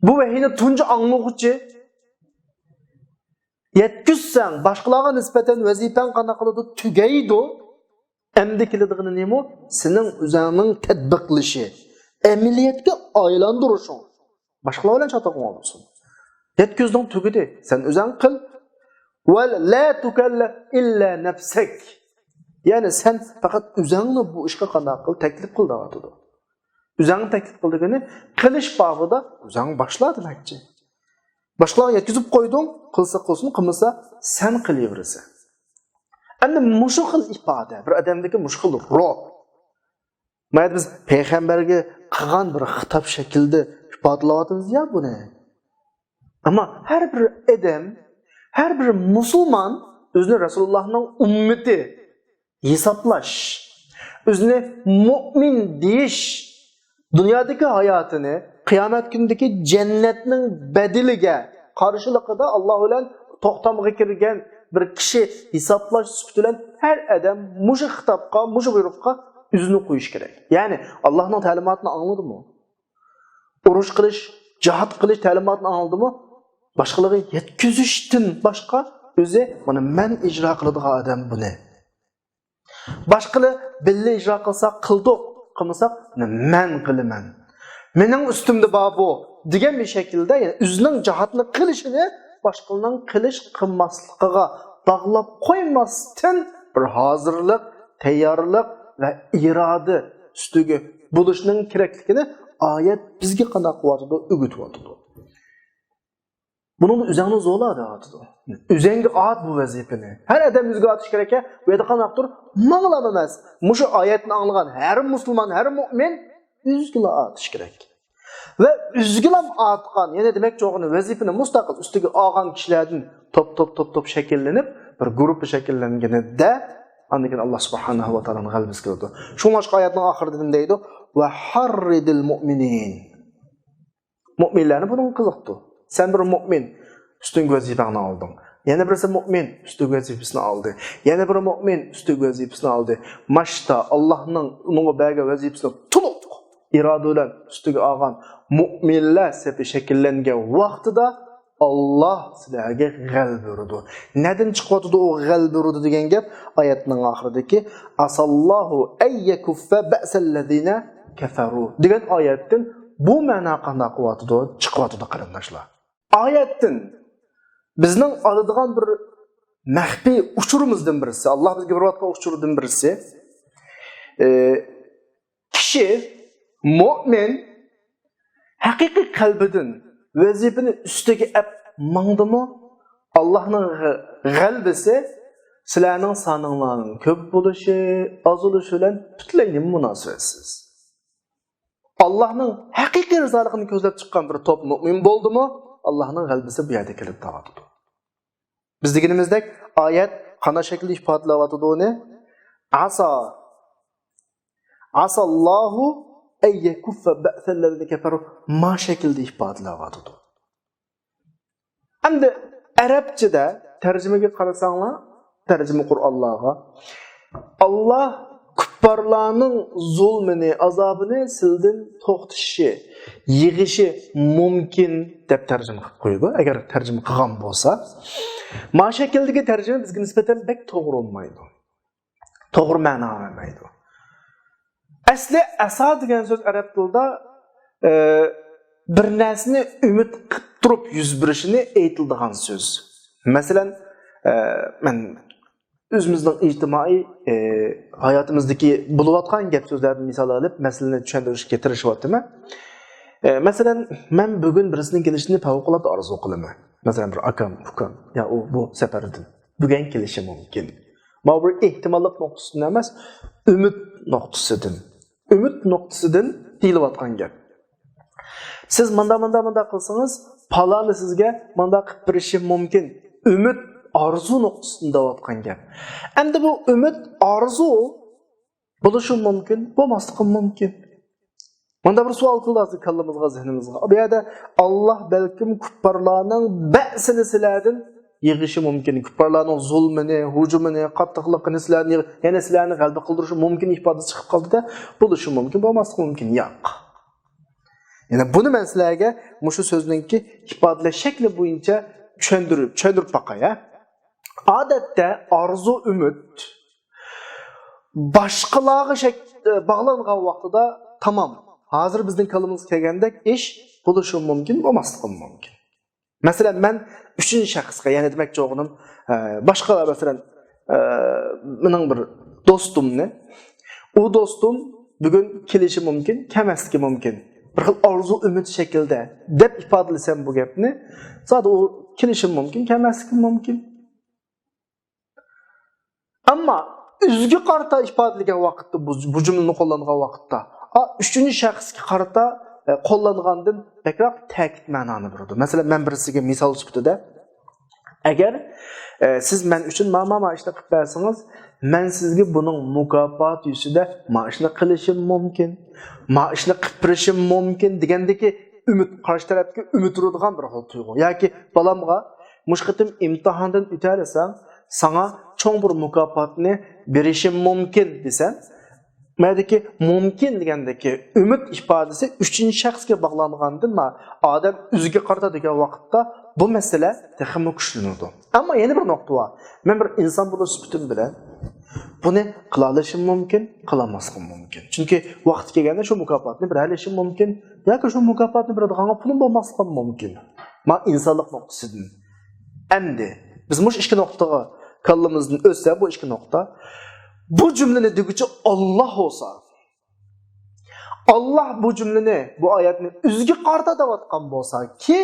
بۇ ۋەھىينى تۇنجى ئاڭلىغۇچى يەتكۈزسەڭ، باشقىلارغا نىسبەتەن ۋەزىپەڭ قانداق قىلىدۇ؟ تۈگەيدۇ. ئەمدى كېلىدىغىنى نېمە؟ سېنىڭ ئۆزۈڭنىڭ تەتبىقلىشى، ئەمەلىيەتكە ئايلاندۇرۇشۇڭ. باشقىلار بىلەن چاتاقىڭ بولسۇن. يەتكۈزدۈڭ، تۈگىدى. سەن ئۆزۈڭ قىل. ولا تكلف إلا نفسك. يەنى سەن پەقەت ئۆزۈڭنى بۇ ئىشقا قانداق قىل، تەكلىپ قىل دەۋاتىدۇ. ئۆزۈڭ تەكلىپ قىل دېگىنى، قىلىش بابىدا ئۆزۈڭ باشلا دېمەكچى. باشقىلارغا يەتكۈزۈپ قويدۇڭ، قىلسا قىلسۇن، قىلمىسا سەن قىلىۋېرىسەن. ئەمدى مۇشۇ خىل ئىپادە، بىر ئادەمدىكى مۇشۇ خىل روھ. مانا بىز پەيغەمبەرگە قىلغان بىر خىتاب شەكلىدە ئىپادىلەۋاتىمىز يا بۇنى. ئەمما ھەر بىر ئادەم، ھەر بىر مۇسۇلمان ئۆزىنى رەسۇلۇللاھنىڭ ئۈممىتى ھېسابلاش، ئۆزىنى مۇئمىن دېيىش، دۇنيادىكى ھاياتىنى قىيامەت كۈنىدىكى جەننەتنىڭ بەدىلىگە، قارشىلىقىدا ئاللا بىلەن توختامغا كىرگەن بىر كىشى ھېسابلاش سۈپىتى بىلەن ھەر ئادەم مۇشۇ خىتابقا، مۇشۇ بۇيرۇققا ئۆزىنى قويۇش كېرەك. يەنى ئاللانىڭ تەلىماتىنى ئاڭلىدىمۇ؟ ئۇرۇش قىلىش، جىھاد قىلىش تەلىماتىنى ئاڭلىدىمۇ؟ باشقىلارغا يەتكۈزۈشتىن باشقا ئۆزى مانا مەن ئىجرا قىلىدىغان ئادەم بۇنى. باشقىلار بىللە ئىجرا قىلسا قىلدۇق، قىلمىساق مەن قىلىمەن. مېنىڭ ئۈستۈمدە بار بۇ دېگەن بىر شەكىلدە، يەنى ئۆزىنىڭ جىھادنى قىلىشىنى باشقىلارنىڭ قىلىش قىلماسلىقىغا باغلاپ قويماستىن، بىر ھازىرلىق، تەييارلىق ۋە ئىرادە ئۈستىگە بولۇشنىڭ كېرەكلىكىنى ئايەت بىزگە قانداق قىلىۋاتىدۇ؟ ئۆگىتىۋاتىدۇ. بۇنىڭدا ئۆزۈڭنى زورلا دەۋاتىدۇ. ئۆزۈڭگە ئات بۇ ۋەزىپىنى. ھەر ئادەم ئۆزىگە ئاتىش كېرەك. بۇ يەردە قانداقتۇر؟ ماڭىلام ئەمەس. مۇشۇ ئايەتنى ئاڭلىغان ھەر مۇسۇلمان، ھەر مۇئمىن ئۆزىگىلا ئاتىش كېرەك. ۋە ئۆزىگىلا ئاتقان، يەنى دېمەكچى بولغىنى ۋەزىپىنى مۇستەقىل ئۈستىگە ئالغان كىشىلەردىن توپ، توپ، توپ، توپ شەكىللىنىپ، بىر گۇرۇپپا شەكىللەنگىنىدە، ئاندىن كېيىن ئاللا سۇبھانەھۇ ۋە تائالانىڭ غەلىبىسى كېلىدۇ. شۇڭلاشقا ئايەتنىڭ ئاخىرىدا نېمە دەيدۇ؟ ۋە ھەررىدىل مۇئمىنىن. مۇئمىنلارنى بۇنىڭغا قىزىقتۇ. سەن بىر مۇئمىن، ئۈستۈنكى ۋەزىپەڭنى ئالدىڭ. يەنە بىرسى مۇئمىن، ئۈستۈنكى ۋەزىپىسىنى ئالدى. يەنە بىر مۇئمىن، ئۈستۈنكى ۋەزىپىسىنى ئالدى. ماشتا ئاللاھنىڭ ئۇنىڭغا بەرگەن ۋەزىپىسىنى تولۇق ئىرادە بىلەن ئۈستىگە ئالغان مۇئمىنلار سېپى شەكىللەنگەن ۋاقتىدا، ئاللا سىلەرگە غەلىبە بېرىدۇ. نەدىن چىقىۋاتىدۇ ئۇ غەلىبە بېرىدۇ دېگەن گەپ؟ ئايەتنىڭ ئاخىرىدىكى، ئاساللاھۇ ئەن يەكۇففە بەئسەللەزىنە كەفەرۇ دېگەن ئايەتتىن بۇ مەنا قانداق قىلىۋاتىدۇ؟ چىقىۋاتىدۇ، قېرىنداشلار. ئايەتتىن بىزنىڭ ئالىدىغان بىر مەخپىي ئۇچۇرىمىزدىن بىرسى، ئاللا بىزگە بېرىۋاتقان ئۇچۇردىن بىرسى، ئى، كىشى، مۇئمىن، ھەقىقىي قەلبىدىن ۋەزىپىنى ئۈستىگە ئەپ ماڭدىمۇ، ئاللانىڭ غە-، غەلىبىسى سىلەرنىڭ سانىڭلارنىڭ كۆپ بولۇشى، ئاز بولۇشى بىلەن پۈتۈنلەي مۇناسىۋەتسىز. ئاللانىڭ ھەقىقىي رىزالىقىنى كۆزلەپ چىققان بىر توپ مۇئمىن بولدىمۇ، ئاللانىڭ غەلىبىسى بۇ يەردە كېلىپ تاۋاتىدۇ. بىز دېگىنىمىزدەك، ئايەت قانداق شەكىلدە ئىپادىلەۋاتىدۇ ئۇنى؟ ئاسا. ئاساللاھۇ ئەن يەكۇففە بەئسەللەزىنە كەفەرۇ. ما شەكىلدە ئىپادىلەۋاتىدۇ. ئەمدى ئەرەبچىدە تەرجىمىگە قارىساڭلار، تەرجىمە قۇرئانلارغا، ئاللا كۇپپارلارنىڭ زۇلمىنى، ئازابىنى سىلدىن توختىتىشى، يىغىشى مۇمكىن دەپ تەرجىمە قىلىپ قويىدۇ، ئەگەر تەرجىمە قىلغان بولسا. ما شەكىلدىكى تەرجىمە بىزگە نىسبەتەن بەك توغرا بولمايدۇ. توغرا مەنا بەرمەيدۇ. ئەسلى ئەسا دېگەن سۆز ئەرەب تىلىدا، ئە، بىر نەرسىنى ئۈمىد قىلىپ تۇرۇپ يۈز بېرىشىنى ئېيتىلىدىغان سۆز. مەسىلەن، ئە، مەن ئۆزىمىزنىڭ ئىجتىمائىي، ئە، ھاياتىمىزدىكى بولۇۋاتقان گەپ سۆزلەردىن مىسال ئېلىپ، مەسىلىنى چۈشەندۈرۈشكە تىرىشىۋاتىمەن. ئە، مەسىلەن، مەن بۈگۈن بىرسىنىڭ كېلىشىنى پەۋقۇلئاددە ئارزۇ قىلىمەن. مەسىلەن، بىر ئاكام، ئۇكام، يا ئۇ، بۇ سەپەردىن بۈگۈن كېلىشى مۇمكىن. ماۋۇ بىر ئېھتىماللىق نۇقتىسىدىن ئەمەس، ئۈمىد نۇقتىسىدىن. ئۈمىد نۇقتىسىدىن دېيىلىۋاتقان گەپ. سىز ماندا، ماندا، ماندا قىلسىڭىز، پالانى سىزگە ماندا قىلىپ بېرىشى مۇمكىن. ئۈمىد، ئارزۇ نۇقتىسىدىن دەۋاتقان گەپ. ئەمدى بۇ ئۈمىد، ئارزۇ بولۇشى مۇمكىن، بولماسلىقى مۇمكىن. مۇندا بىر سوئال كېلىدۇ ھازىر كاللىمىزغا، زېھنىمىزغا. بۇ يەردە ئاللا بەلكىم كۇپپارلارنىڭ بەزىسىنى سىلەردىن يىغىشى مۇمكىن. كۇپپارلارنىڭ زۇلمىنى، ھۇجۇمىنى، قاتتىقلىقىنى سىلەردىن يىغ-، يەنە سىلەرنى غەلىبە قىلدۇرۇشى مۇمكىن ئىپادىسى چىقىپ قالدى-دە، بولۇشى مۇمكىن، بولماسلىقى مۇمكىن. ياق. يەنى بۇنى مەن سىلەرگە مۇشۇ سۆزنىڭكى ئىپادىلەش شەكلى بويىچە چۈشەندۈرۈپ، چۈشەندۈرۈپ باقاي، ھە. ئادەتتە ئارزۇ ئۈمىد باشقىلارغا شەك-، باغلانغان ۋاقتىدا تامام. ھازىر بىزنىڭ كاللىمىزغا كەلگەندەك ئىش بولۇشى مۇمكىن، بولماسلىقى مۇمكىن. مەسىلەن، مەن ئۈچىنچى شەخسكە، يەنى دېمەكچى بولغىنىم، ئە، باشقىلار، مەسىلەن، ئە، مېنىڭ بىر دوستۇمنى، ئۇ دوستۇم بۈگۈن كېلىشى مۇمكىن، كەلمەسلىكى مۇمكىن. بىر خىل ئارزۇ ئۈمىد شەكلىدە دەپ ئىپادىلىسەم بۇ گەپنى، زادى ئۇ كېلىشى مۇمكىن، كەلمەسلىكى مۇمكىن. ئەمما ئۆزىگە قارىتا ئىپادىلىگەن ۋاقىتتا، بۇ، بۇ جۈملىنى قوللانغان ۋاقىتتا، ئا، ئۈچىنچى شەخسكە قارىتا، ئە، قوللانغاندىن بەكرەك تەكىت مەنانى بېرىدۇ. مەسىلەن، مەن بىرسىگە مىسال سۈپىتىدە، ئەگەر، ئە، سىز مەن ئۈچۈن ما، ما، ما ئىشنى قىلىپ بەرسىڭىز، مەن سىزگە بۇنىڭ مۇكاپاتى يۈزىدە ما ئىشنى قىلىشىم مۇمكىن، ما ئىشنى قىلىپ بېرىشىم مۇمكىن دېگەندىكى ئۈمىد، قارشى تەرەپكە ئۈمىد ئۇرىدىغان بىر خىل تۇيغۇ. ياكى بالامغا مۇشۇ قېتىم ئىمتىھاندىن ئۆتەلىسەڭ، ساڭا چوڭ بىر مۇكاپاتنى بېرىشىم مۇمكىن دېسەم، مەدىكى مۇمكىن دېگەندىكى ئۈمىد ئىپادىسى ئۈچىنچى شەخسكە باغلانغاندىن ما-، ئادەم ئۆزىگە قارىتا دېگەن ۋاقىتتا بۇ مەسىلە تېخىمۇ كۈچلىنىدۇ. ئەمما يەنە بىر نۇقتا بار. مەن بىر ئىنسان بولۇش سۈپىتىم بىلەن بۇنى قىلالىشىم مۇمكىن، قىلالماسلىقىم مۇمكىن. چۈنكى ۋاقتى كەلگەندە شۇ مۇكاپاتنى بېرەلىشىم مۇمكىن ياكى شۇ مۇكاپاتنى بېرىدىغانغا پۇلۇم بولماسلىقىم مۇمكىن. ما ئىنسانلىق نۇقتىسىدىن. ئەمدى بىز مۇشۇ ئىككى نۇقتىغا كاللىمىزدىن ئۆتسە بۇ ئىككى نۇقتا، بۇ جۈملىنى دېگۈچى ئاللا بولسا، ئاللا بۇ جۈملىنى، بۇ ئايەتنى ئۆزىگە قارىتا دەۋاتقان بولسا كى،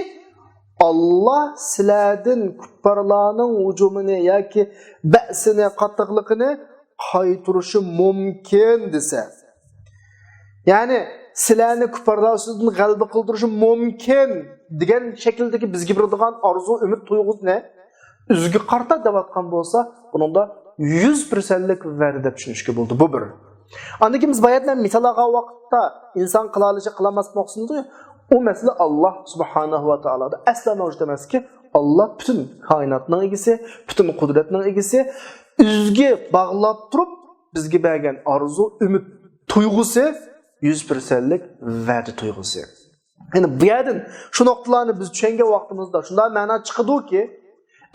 ئاللا سىلەردىن كۇپپارلارنىڭ ھۇجۇمىنى ياكى بەسىنى، قاتتىقلىقىنى قايتۇرۇشى مۇمكىن دېسە، يەنى سىلەرنى كۇپپارلار ئۈستىدىن غەلىبە قىلدۇرۇشى مۇمكىن دېگەن شەكىلدىكى بىزگە بېرىدىغان ئارزۇ، ئۈمىد تۇيغۇسىنى ئۆزىگە قارىتا دەۋاتقان بولسا، بۇنىڭدا يۈز پىرسەنتلىك ۋەدە دەپ چۈشىنىشكە بولىدۇ. بۇ بىر. ئاندىن كېيىن بىز باياتىن مىسال ئالغان ۋاقىتتا ئىنسان قىلالىشى، قىلالماسلىق نۇقتىسىدا ئۇ مەسىلە ئاللا سۇبھانەھۇ ۋە تائالادا ئەسلا مەۋجۇت ئەمەسكى، ئاللا پۈتۈن كائىناتنىڭ ئىگىسى، پۈتۈن قۇدرەتنىڭ ئىگىسى، ئۆزىگە باغلاپ تۇرۇپ بىزگە بەرگەن ئارزۇ، ئۈمىد تۇيغۇسى يۈز پىرسەنتلىك ۋەدە تۇيغۇسى. يەنى بۇ يەردىن شۇ نۇقتىلارنى بىز چۈشەنگەن ۋاقتىمىزدا شۇنداق مەنا چىقىدۇكى،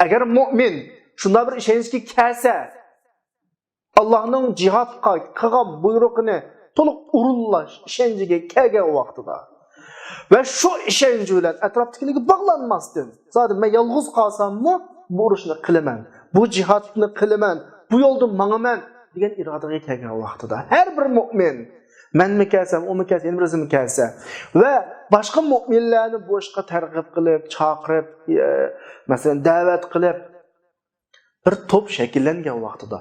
ئەگەر مۆمىن شۇنداق بىر ئىشەنچكە كەلسە، ئاللاھنىڭ جىھادقا قىلغان بۇيرۇقىنى تولۇق ئورۇنلاش ئىشەنچىگە كەلگەن ۋاقتىدا ۋە شۇ ئىشەنچ بىلەن ئەتراپتىكىلەرگە باغلانماستىن، زادى مەن يالغۇز قالساممۇ بۇ ئۇرۇشنى قىلىمەن، بۇ جىھادنى قىلىمەن، بۇ يولدا ماڭىمەن دېگەن ئىرادىگە كەلگەن ۋاقتىدا، ھەر بىر مۆمىن، مەنمۇ كەلسەم، ئۇمۇ كەلسە، يەنە بىرسىمۇ كەلسە ۋە باشقا مۆمىنلەرنى بۇ ئىشقا تەرغىب قىلىپ، چاقىرىپ، ئە، مەسىلەن، دەۋەت قىلىپ، بىر توپ شەكىللەنگەن ۋاقتىدا،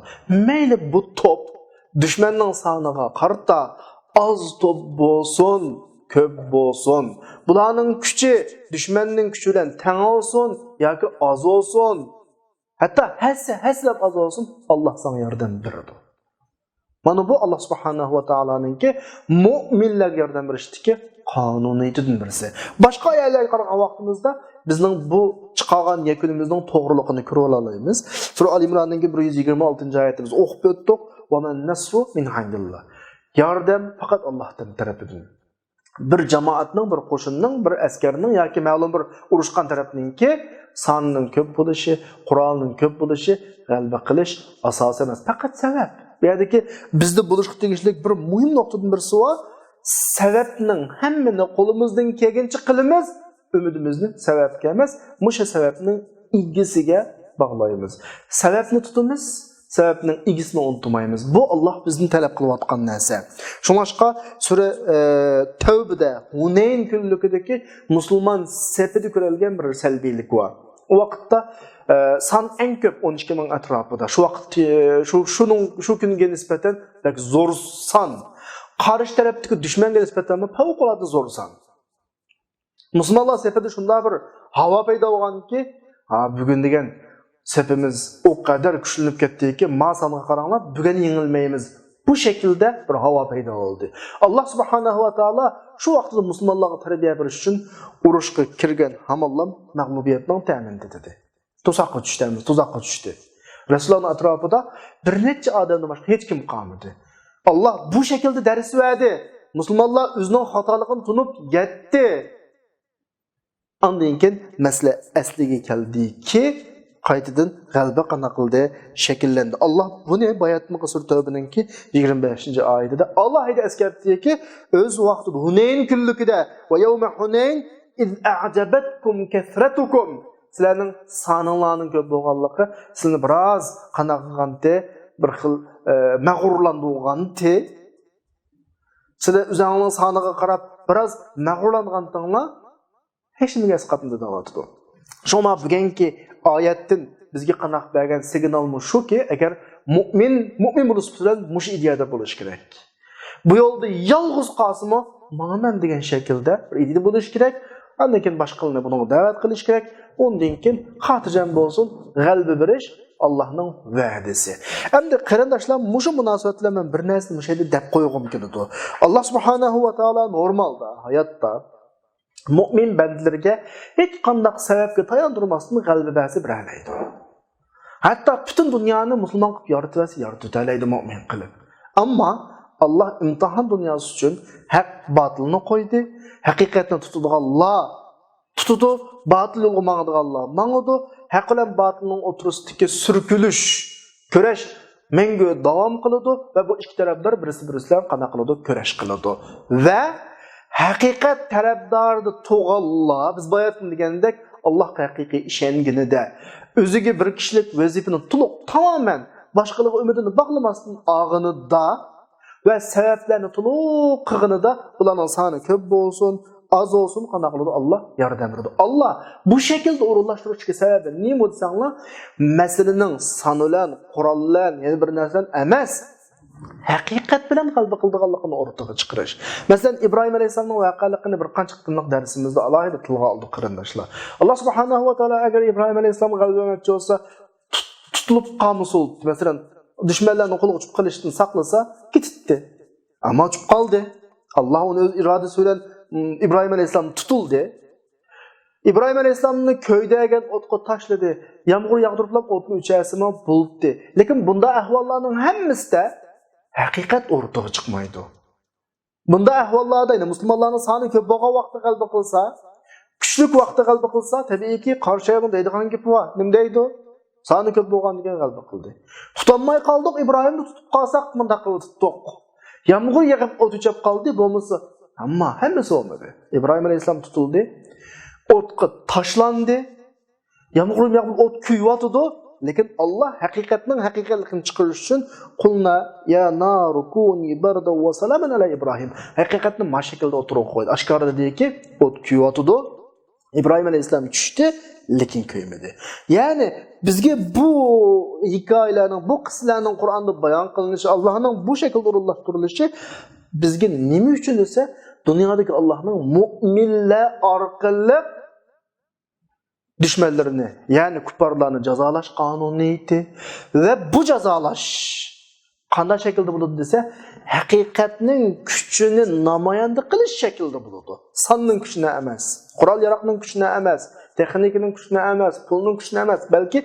مەيلى بۇ توپ دۈشمەننىڭ سانىغا قارىتا ئاز توپ بولسۇن، كۆپ بولسۇن، بۇلارنىڭ كۈچى دۈشمەننىڭ كۈچى بىلەن تەڭ بولسۇن ياكى ئاز بولسۇن، ھەتتا ھەسسە، ھەسسىلەپ ئاز بولسۇن، ئاللا ساڭا ياردەم بېرىدۇ. مانا بۇ ئاللا سۇبھانەھۇ ۋە تائالانىڭكى مۆمىنلەرگە ياردەم بېرىشتىكى قانۇنىيىتىدىن بىرسى. باشقا ئايەتلەرگە قارىغان ۋاقتىمىزدا بىزنىڭ بۇ چىقارغان يەكۈنىمىزنىڭ توغرىلىقىنى كۆرۈۋالالايمىز. سۈرە ئال ئىمراننىڭكى بىر يۈز يىگىرمە ئالتىنچى ئايەتىمىز ئوقۇپ ئۆتتۇق. وَمَا النَّصْرُ مِنْ عِنْدِ اللَّهِ. ياردەم پەقەت ئاللاھتىن تەرىپىدىن. بىر جامائەتنىڭ، بىر قوشۇننىڭ، بىر ئەسكەرنىڭ ياكى مەلۇم بىر ئۇرۇشقان تەرەپنىڭكى سانىنىڭ كۆپ بولۇشى، قورالنىڭ كۆپ بولۇشى غەلىبە قىلىش ئاساسى ئەمەس، پەقەت سەۋەب. بۇ يەردىكى بىزدە بولۇشقا تېگىشلىك بىر مۇھىم نۇقتىدىن بىرسى بار، سەۋەبنىڭ ھەممىنى قولىمىزدىن كەلگىنىچە قىلىمىز، ئۈمىدىمىزنى سەۋەبكە ئەمەس، مۇشۇ سەۋەبنىڭ ئىگىسىگە باغلايمىز. سەۋەبنى تۇتىمىز، سەۋەبنىڭ ئىگىسىنى ئۇنتۇمايمىز. بۇ ئاللاھ بىزدىن تەلەپ قىلىۋاتقان نەرسە. شۇڭلاشقا سۈرە، ئە، تەۋبىدە ھۇنەين كۈنلۈكىدىكى مۇسۇلمان سېپىدە كۆرۈلگەن بىر سەلبىيلىك بار. ئۇ ۋاقىتتا، ئە، سان ئەڭ كۆپ، ئون ئىككى مىڭ ئەتراپىدا. شۇ ۋاقىت، ئە، شۇ، شۇنىڭ، شۇ كۈنگە نىسبەتەن بەك زور سان. قارشى تەرەپتىكى دۈشمەنگە نىسبەتەنمۇ پەۋقۇلئاددە زور سان. مۇسۇلمانلار سېپىدە شۇنداق بىر ھاۋا پەيدا بولغانكى، ھا، بۈگۈن دېگەن سېپىمىز ئۇ قەدەر كۈچلىنىپ كەتتىكى، ما سانغا قاراڭلار، بۈگۈن يېڭىلمەيمىز. بۇ شەكىلدە بىر ھاۋا پەيدا بولدى. ئاللاھ سۇبھانەھۇ ۋە تائالا شۇ ۋاقىتتا مۇسۇلمانلارغا تەربىيە بېرىش ئۈچۈن ئۇرۇشقا كىرگەن ھامانلا مەغلۇبىيەتنىڭ تەمىنى دېدى. تۇزاققا چۈشتى، تۇزاققا چۈشتى. رەسۇلۇللانىڭ ئەتراپىدا بىر نەچچە ئادەمدىن باشقا ھېچ كىم قالمىدى. ئاللاھ بۇ شەكىلدە دەرس بەردى. مۇسۇلمانلار ئۆزىنىڭ خاتالىقىنى تونۇپ يەتتى. ئاندىن كېيىن مەسىلە ئەسلىگە كەلدىكى، قايتىدىن غەلىبە قانداق قىلدى؟ شەكىللەندى. ئاللا بۇنى باياتمىغا سۈرە تەۋبىنىڭكى يىگىرمە بەشىنچى ئايىتىدە ئالاھىدە ئەسكەرتتىكى، ئۆز ۋاقتىدا ھۇنەين كۈنلۈكىدە، ۋە يەۋمە ھۇنەين، ئىز ئەجەبەتكۇم كەسرەتۇكۇم، سىلەرنىڭ سانىڭلارنىڭ كۆپ بولغانلىقى سىلەرنى بىراز قانداق قىلغانتى، بىر خىل، ئە، مەغرۇرلاندۇرغانتى. سىلەر ئۆزۈڭلارنىڭ سانىغا قاراپ بىراز مەغرۇرلانغانتىڭلار، ھېچنېمىگە ئەسقاتمىدى دەۋاتىدۇ. شۇڭا بۈگۈنكى ئايەتتىن بىزگە قانداق بەرگەن سىگنالمۇ شۇكى، ئەگەر مۇئمىن، مۇئمىن بولۇش بىلەن مۇشۇ ئىدىيەدە بولۇش كېرەك. بۇ يولدا يالغۇز قالسىمۇ، ماڭىمەن دېگەن شەكىلدە بىر ئىدىيەدە بولۇش كېرەك. ئاندىن كېيىن باشقىلارنى بۇنىڭغا دەۋەت قىلىش كېرەك. ئۇندىن كېيىن خاتىرجەم بولسۇن، غەلىبە بېرىش ئاللانىڭ ۋەدىسى. ئەمدى قېرىنداشلار، مۇشۇ مۇناسىۋەت بىلەن مەن بىر نەرسىنى مۇشۇ يەردە دەپ قويغۇم كېلىدۇ. ئاللا سۇبھانەھۇ ۋە تائالا نورمالدا، ھاياتتا مۇئمىن بەندىلىرىگە ھېچقانداق سەۋەبكە تاياندۇرماستىن غەلىبە بەرسە بېرەلەيدۇ. ھەتتا پۈتۈن دۇنيانى مۇسۇلمان قىلىپ يارىتىۋەرسە يارىتىۋېتەلەيدۇ مۇئمىن قىلىپ. ئەمما ئاللا ئىمتىھان دۇنياسى ئۈچۈن ھەق باتىلنى قويدى، ھەقىقەتنى تۇتىدىغانلار تۇتىدۇ، باتىل يولغا ماڭىدىغانلار ماڭىدۇ. ھەق بىلەن باتىلنىڭ ئوتتۇرىسىدىكى سۈركىلىش، كۈرەش مەڭگۈ داۋام قىلىدۇ ۋە بۇ ئىككى تەرەپلەر بىرسى-بىرسى بىلەن قانداق قىلىدۇ؟ كۈرەش قىلىدۇ. ۋە ھەقىقەت تەرەپدارىدا تۇرغانلار، بىز باياتىن دېگەندەك، ئاللاھقا ھەقىقىي ئىشەنگىنىدە، ئۆزىگە بىر كىشىلىك ۋەزىپىنى تولۇق، تامامەن باشقىلارغا ئۈمىدىنى باغلىماستىن ئالغىنىدا، ۋە سەۋەبلەرنى تولۇق قىلغىنىدا، بۇلارنىڭ سانى كۆپ بولسۇن، ئاز بولسۇن، قانداق قىلىدۇ؟ ئاللا ياردەم بېرىدۇ. ئاللا بۇ شەكىلدە ئورۇنلاشتۇرۇشتىكى سەۋەبى نېمە دېسەڭلار، مەسىلىنىڭ سان بىلەن، قورال بىلەن، يەنە بىر نەرسە بىلەن ئەمەس، ھەقىقەت بىلەن غەلىبە قىلىدىغانلىقىنى ئوتتۇرىغا چىقىرىش. مەسىلەن، ئىبراھىم ئەلەيھىسسالامنىڭ ۋەقەلىقىنى بىر قانچە قېتىملىق دەرسىمىزدە ئالاھىدە تىلغا ئالدۇق، قېرىنداشلار. ئاللا سۇبھانەھۇ ۋە تائالا ئەگەر ئىبراھىم ئەلەيھىسسالامغا غەلىبە بەرمەكچى بولسا، تۇت-، تۇتۇلۇپ قالمىسۇن، مەسىلەن، دۈشمەنلەرنىڭ قولىغا چۈشۈپ قېلىشتىن ساقلىسا، كېتىتتى. ئەمما چۈشۈپ قالدى. ئاللا ئۇنى ئۆز ئىرادىسى بىلەن، ئىم، ئىبراھىم ئەلەيھىسسالام تۇتۇلدى. ئىبراھىم ئەلەيھىسسالامنى كۆيدۈرگەن ئوتقا تاشلىدى. يامغۇر ياغدۇرۇپلا ئوتنى ئۆچۈرسىمۇ بولدى. لېكىن بۇنداق ئەھۋاللارنىڭ ھەممىسىدە ھەقىقەت ئوتتۇرىغا چىقمايدۇ. بۇنداق ئەھۋاللاردا، يەنى مۇسۇلمانلارنىڭ سانى كۆپ بولغان ۋاقىتتا غەلىبە قىلسا، كۈچلۈك ۋاقىتتا غەلىبە قىلسا، تەبىئىيكى، قارشى ئايالنىڭ دەيدىغان گېپى بار. نېمە دەيدۇ؟ سانى كۆپ بولغاندىكىن غەلىبە قىلدى. تۇتالماي قالدۇق، ئىبراھىمنى تۇتۇپ قالساق، مۇنداق قىلىپ تۇتتۇق. يامغۇر يېغىپ، ئوت ئۆچۈپ قالدى، بولمىسا، ئەمما ھەممىسى بولمىدى. ئىبراھىم ئەلەيھىسسالام تۇتۇلدى، ئوتقا تاشلاندى. يامغۇر ياغىپ، ئوت كۆيۈۋاتىدۇ. لېكىن ئاللا ھەقىقەتنىڭ ھەقىقەتلىكىنى چىقىرىش ئۈچۈن، قۇلنا يا نارۇ كۇنى بەردەن ۋە سالامەن ئەلا ئىبراھىم. ھەقىقەتنى ما شەكىلدە ئوتتۇرىغا قويدى. ئاشكارىلىدىكى، ئوت كۆيۈۋاتىدۇ. ئىبراھىم ئەلەيھىسسالام چۈشتى، لېكىن كۆيمىدى. يەنى بىزگە بۇ ھېكايىلەرنىڭ، بۇ قىسسىلەرنىڭ قۇرئاندا بايان قىلىنىشى، ئاللانىڭ بۇ شەكىلدە ئورۇنلاشتۇرۇلۇشى بىزگە نېمە ئۈچۈن دېسە، دۇنيادىكى ئاللانىڭ مۇئمىنلار ئارقىلىق دۈشمەنلىرىنى، يەنى كۇپپارلارنى جازالاش قانۇنىيىتى ۋە بۇ جازالاش قانداق شەكىلدە بولىدۇ دېسە، ھەقىقەتنىڭ كۈچىنى نامايەندە قىلىش شەكلىدە بولىدۇ. ساننىڭ كۈچىنى ئەمەس، قورال-ياراغنىڭ كۈچىنى ئەمەس، تېخنىكىنىڭ كۈچىنى ئەمەس، پۇلنىڭ كۈچىنى ئەمەس، بەلكى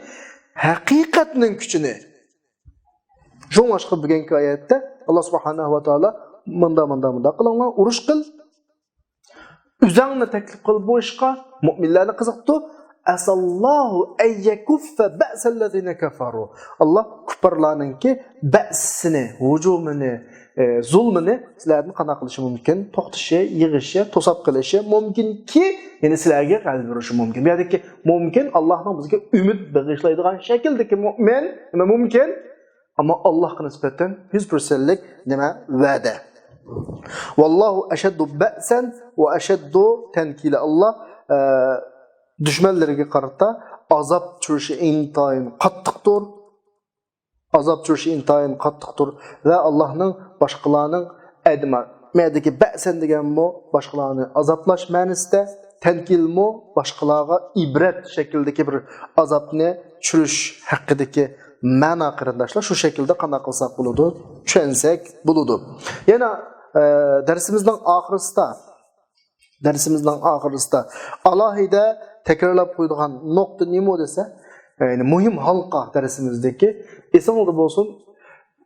ھەقىقەتنىڭ كۈچىنى. شۇڭلاشقا بۈگۈنكى ئايەتتە ئاللا سۇبھانەھۇ ۋە تائالا مۇندا، مۇندا، مۇندا قىلىڭلار، ئۇرۇش قىل، ئۆزۈڭنى تەكلىپ قىل بۇ ئىشقا، مۇئمىنلارنى قىزىقتۇر. ئەسەللاھۇ ئەن يەكۇففە بەئسەللەزىنە كەفەرۇ. ئاللا كۇپپارلارنىڭكى بەئسىنى، ھۇجۇمىنى، ئە، زۇلمىنى سىلەردىن قانداق قىلىشى مۇمكىن؟ توختىشى، يىغىشى، توساپ قېلىشى مۇمكىنكى، يەنى سىلەرگە غەلىبە بېرىشى مۇمكىن. بۇ يەردىكى مۇمكىن، ئاللانىڭ بىزگە ئۈمىد بېغىشلايدىغان شەكىلدىكى مۇئمىن، نېمە مۇمكىن؟ ئەمما ئاللاھقا نىسبەتەن يۈز پىرسەنتلىك نېمە؟ ۋەدە. ۋاللاھۇ ئەشەددۇ بەئسەن ۋە ئەشەددۇ تەنكىلە. ئاللا، ئە، دۈشمەنلىرىگە قارىتا ئازاب چۈشۈرۈشى ئىنتايىن قاتتىقتۇر. ئازاب چۈشۈرۈشى ئىنتايىن قاتتىقتۇر. ۋە ئاللاھنىڭ باشقىلارنىڭ ئەدما، مەدىكى بەئسەن دېگەنمۇ باشقىلارنى ئازابلاش مەنىسىدە، تەنكىلمۇ باشقىلارغا ئىبرەت شەكلىدىكى بىر ئازابنى چۈشۈرۈش ھەققىدىكى مەنا، قېرىنداشلار، شۇ شەكىلدە قانداق قىلساق بولىدۇ؟ چۈشەنسەك بولىدۇ. يەنە، ئە، دەرسىمىزنىڭ ئاخىرىسىدا، دەرسىمىزنىڭ ئاخىرىسىدا ئالاھىدە تەكرارلاپ قويىدىغان نۇقتا نېمە دېسە، يەنى مۇھىم ھالقا دەرسىمىزدىكى، ئېسىڭلاردا بولسۇن،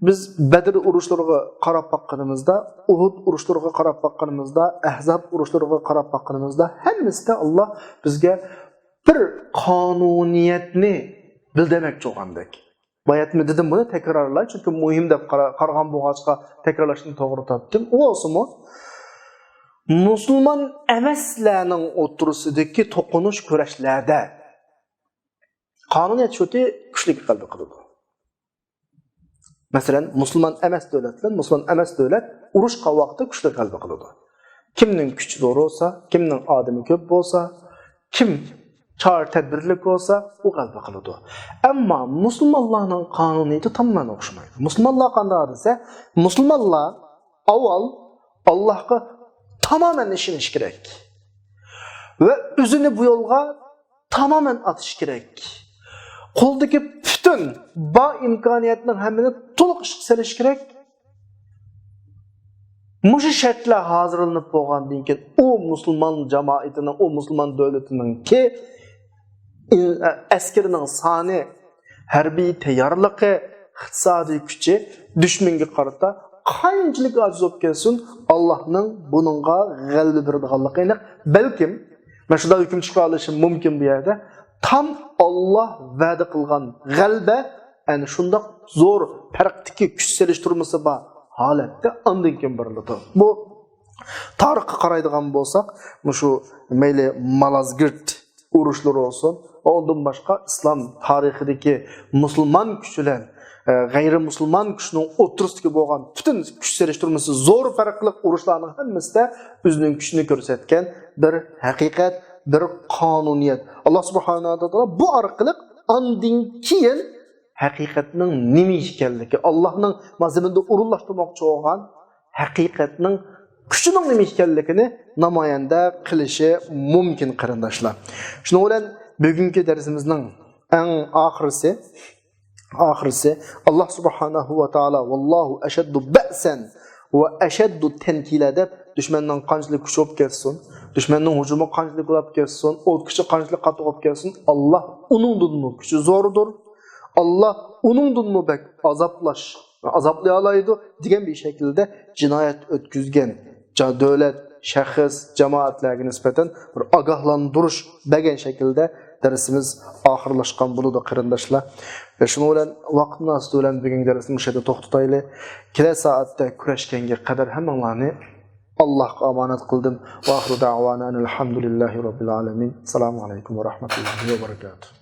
بىز بەدر ئۇرۇشلىرىغا قاراپ باققىنىمىزدا، ئۇھۇد ئۇرۇشلىرىغا قاراپ باققىنىمىزدا، ئەھزاب ئۇرۇشلىرىغا قاراپ باققىنىمىزدا، ھەممىسىدە ئاللا بىزگە بىر قانۇنىيەتنى بىلدۈرمەكچى بولغاندەك. باياتمۇ دېدىم بۇنى تەكرارلاي، چۈنكى مۇھىم دەپ قارا-، قارىغان بولغاچقا تەكرارلاشنى توغرا تاپتىم. ئۇ بولسىمۇ، مۇسۇلمان ئەمەسلەرنىڭ ئوتتۇرىسىدىكى توقۇنۇش كۈرەشلەردە قانۇنىيەت شۇكى كۈچلۈك غەلىبە قىلىدۇ. مەسىلەن، مۇسۇلمان ئەمەس دۆلەت بىلەن مۇسۇلمان ئەمەس دۆلەت ئۇرۇش قىلغان ۋاقىتتا كۈچلۈك غەلىبە قىلىدۇ. كىمنىڭ كۈچى زور بولسا، كىمنىڭ ئادىمى كۆپ بولسا، كىم چارە تەدبىرلىك بولسا، ئۇ غەلىبە قىلىدۇ. ئەمما مۇسۇلمانلارنىڭ قانۇنىيىتى تامامەن ئوخشىمايدۇ. مۇسۇلمانلار قانداق دېسە، مۇسۇلمانلار ئاۋۋال ئاللاھقا تامامەن ئىشىنىش كېرەك ۋە ئۆزىنى بۇ يولغا تامامەن ئاتىش كېرەك. قولدىكى پۈتۈن بار ئىمكانىيەتنىڭ ھەممىنى تولۇق ئىشقا سېلىش كېرەك. مۇشۇ شەرتلەر ھازىرلىنىپ بولغاندىن كېيىن، ئۇ مۇسۇلمان جامائىتىنىڭ، ئۇ مۇسۇلمان دۆلىتىنىڭكى ئەسكىرىنىڭ سانى، ھەربىي تەييارلىقى، ئىقتىسادىي كۈچى دۈشمەنگە قارىتا قانچىلىك ئاجىز بولۇپ كەتسۇن، ئاللاھنىڭ بۇنىڭغا غەلىبە بېرىدىغانلىقى ئېنىق. بەلكىم، مەن شۇنداق ھۆكۈم چىقىرالىشىم مۇمكىن بۇ يەردە، تام ئاللاھ ۋەدە قىلغان غەلىبە ئەنە شۇنداق زور پەرقتىكى كۈچ سېلىشتۇرمىسى بار ھالەتتە ئاندىن كېيىن بېرىلىدۇ. بۇ تارىخقا قارايدىغان بولساق، مۇشۇ مەيلى مالازگىرت ئۇرۇشلىرى بولسۇن، ئۇندىن باشقا ئىسلام تارىخىدىكى مۇسۇلمان كۈچ بىلەن، ئە، غەيرىي مۇسۇلمان كۈچنىڭ ئوتتۇرىسىدىكى بولغان پۈتۈن كۈچ سېلىشتۇرمىسى زور پەرقلىق ئۇرۇشلارنىڭ ھەممىسىدە ئۆزىنىڭ كۈچىنى كۆرسەتكەن بىر ھەقىقەت، بىر قانۇنىيەت. ئاللاھ سۇبھانەھۇ ۋە تائالا بۇ ئارقىلىق ئاندىن كېيىن ھەقىقەتنىڭ نېمە ئىكەنلىكى، ئاللاھنىڭ مانا زېمىندا ئورۇنلاشتۇرماقچى بولغان ھەقىقەتنىڭ كۈچىنىڭ نېمە ئىكەنلىكىنى نامايەندە قىلىشى مۇمكىن، قېرىنداشلار. شۇنىڭ بىلەن بۈگۈنكى دەرسىمىزنىڭ ئەڭ ئاخىرسى، ئاخىرسى، ئاللاھ سۇبھانەھۇ ۋە تائالا، «ۋاللاھۇ ئەشەددۇ بەئسەن ۋە ئەشەددۇ تەنكىلا» دەپ، دۈشمەننىڭ قانچىلىك كۈچى بولۇپ كەتسۇن، دۈشمەننىڭ ھۇجۇمى قانچىلىك بولۇپ كەتسۇن، ئوت كۈچى قانچىلىك قاتتىق بولۇپ كەتسۇن، ئاللاھ ئۇنىڭدىنمۇ كۈچى زوردۇر. ئاللاھ ئۇنىڭدىنمۇ بەك ئازابلاش، ئازابلىيالايدۇ دېگەن بىر شەكىلدە جىنايەت ئۆتكۈزگەن جا-، دۆلەت، شەخس، جامائەتلەرگە نىسبەتەن بىر ئاگاھلاندۇرۇش بەرگەن شەكىلدە دەرسىمىز ئاخىرلاشقان بولىدۇ، قېرىنداشلار. ۋە شۇنىڭ بىلەن ۋاقىت مۇناسىۋىتى بىلەن بۈگۈنكى دەرسنى مۇشۇ يەردە توختىتايلى. كېلەر سائەتتە كۆرۈشكەنگە قەدەر ھەممىڭلارنى ئاللاھقا ئامانەت قىلدىم. ۋە ئاخىرۇ دەئۋانا ئەنىل ھەمدۇلىللاھى رەببىل ئالەمىن. ئەسسالامۇ ئەلەيكۇم ۋە رەھمەتۇللاھى ۋە بەرەكاتۇھ.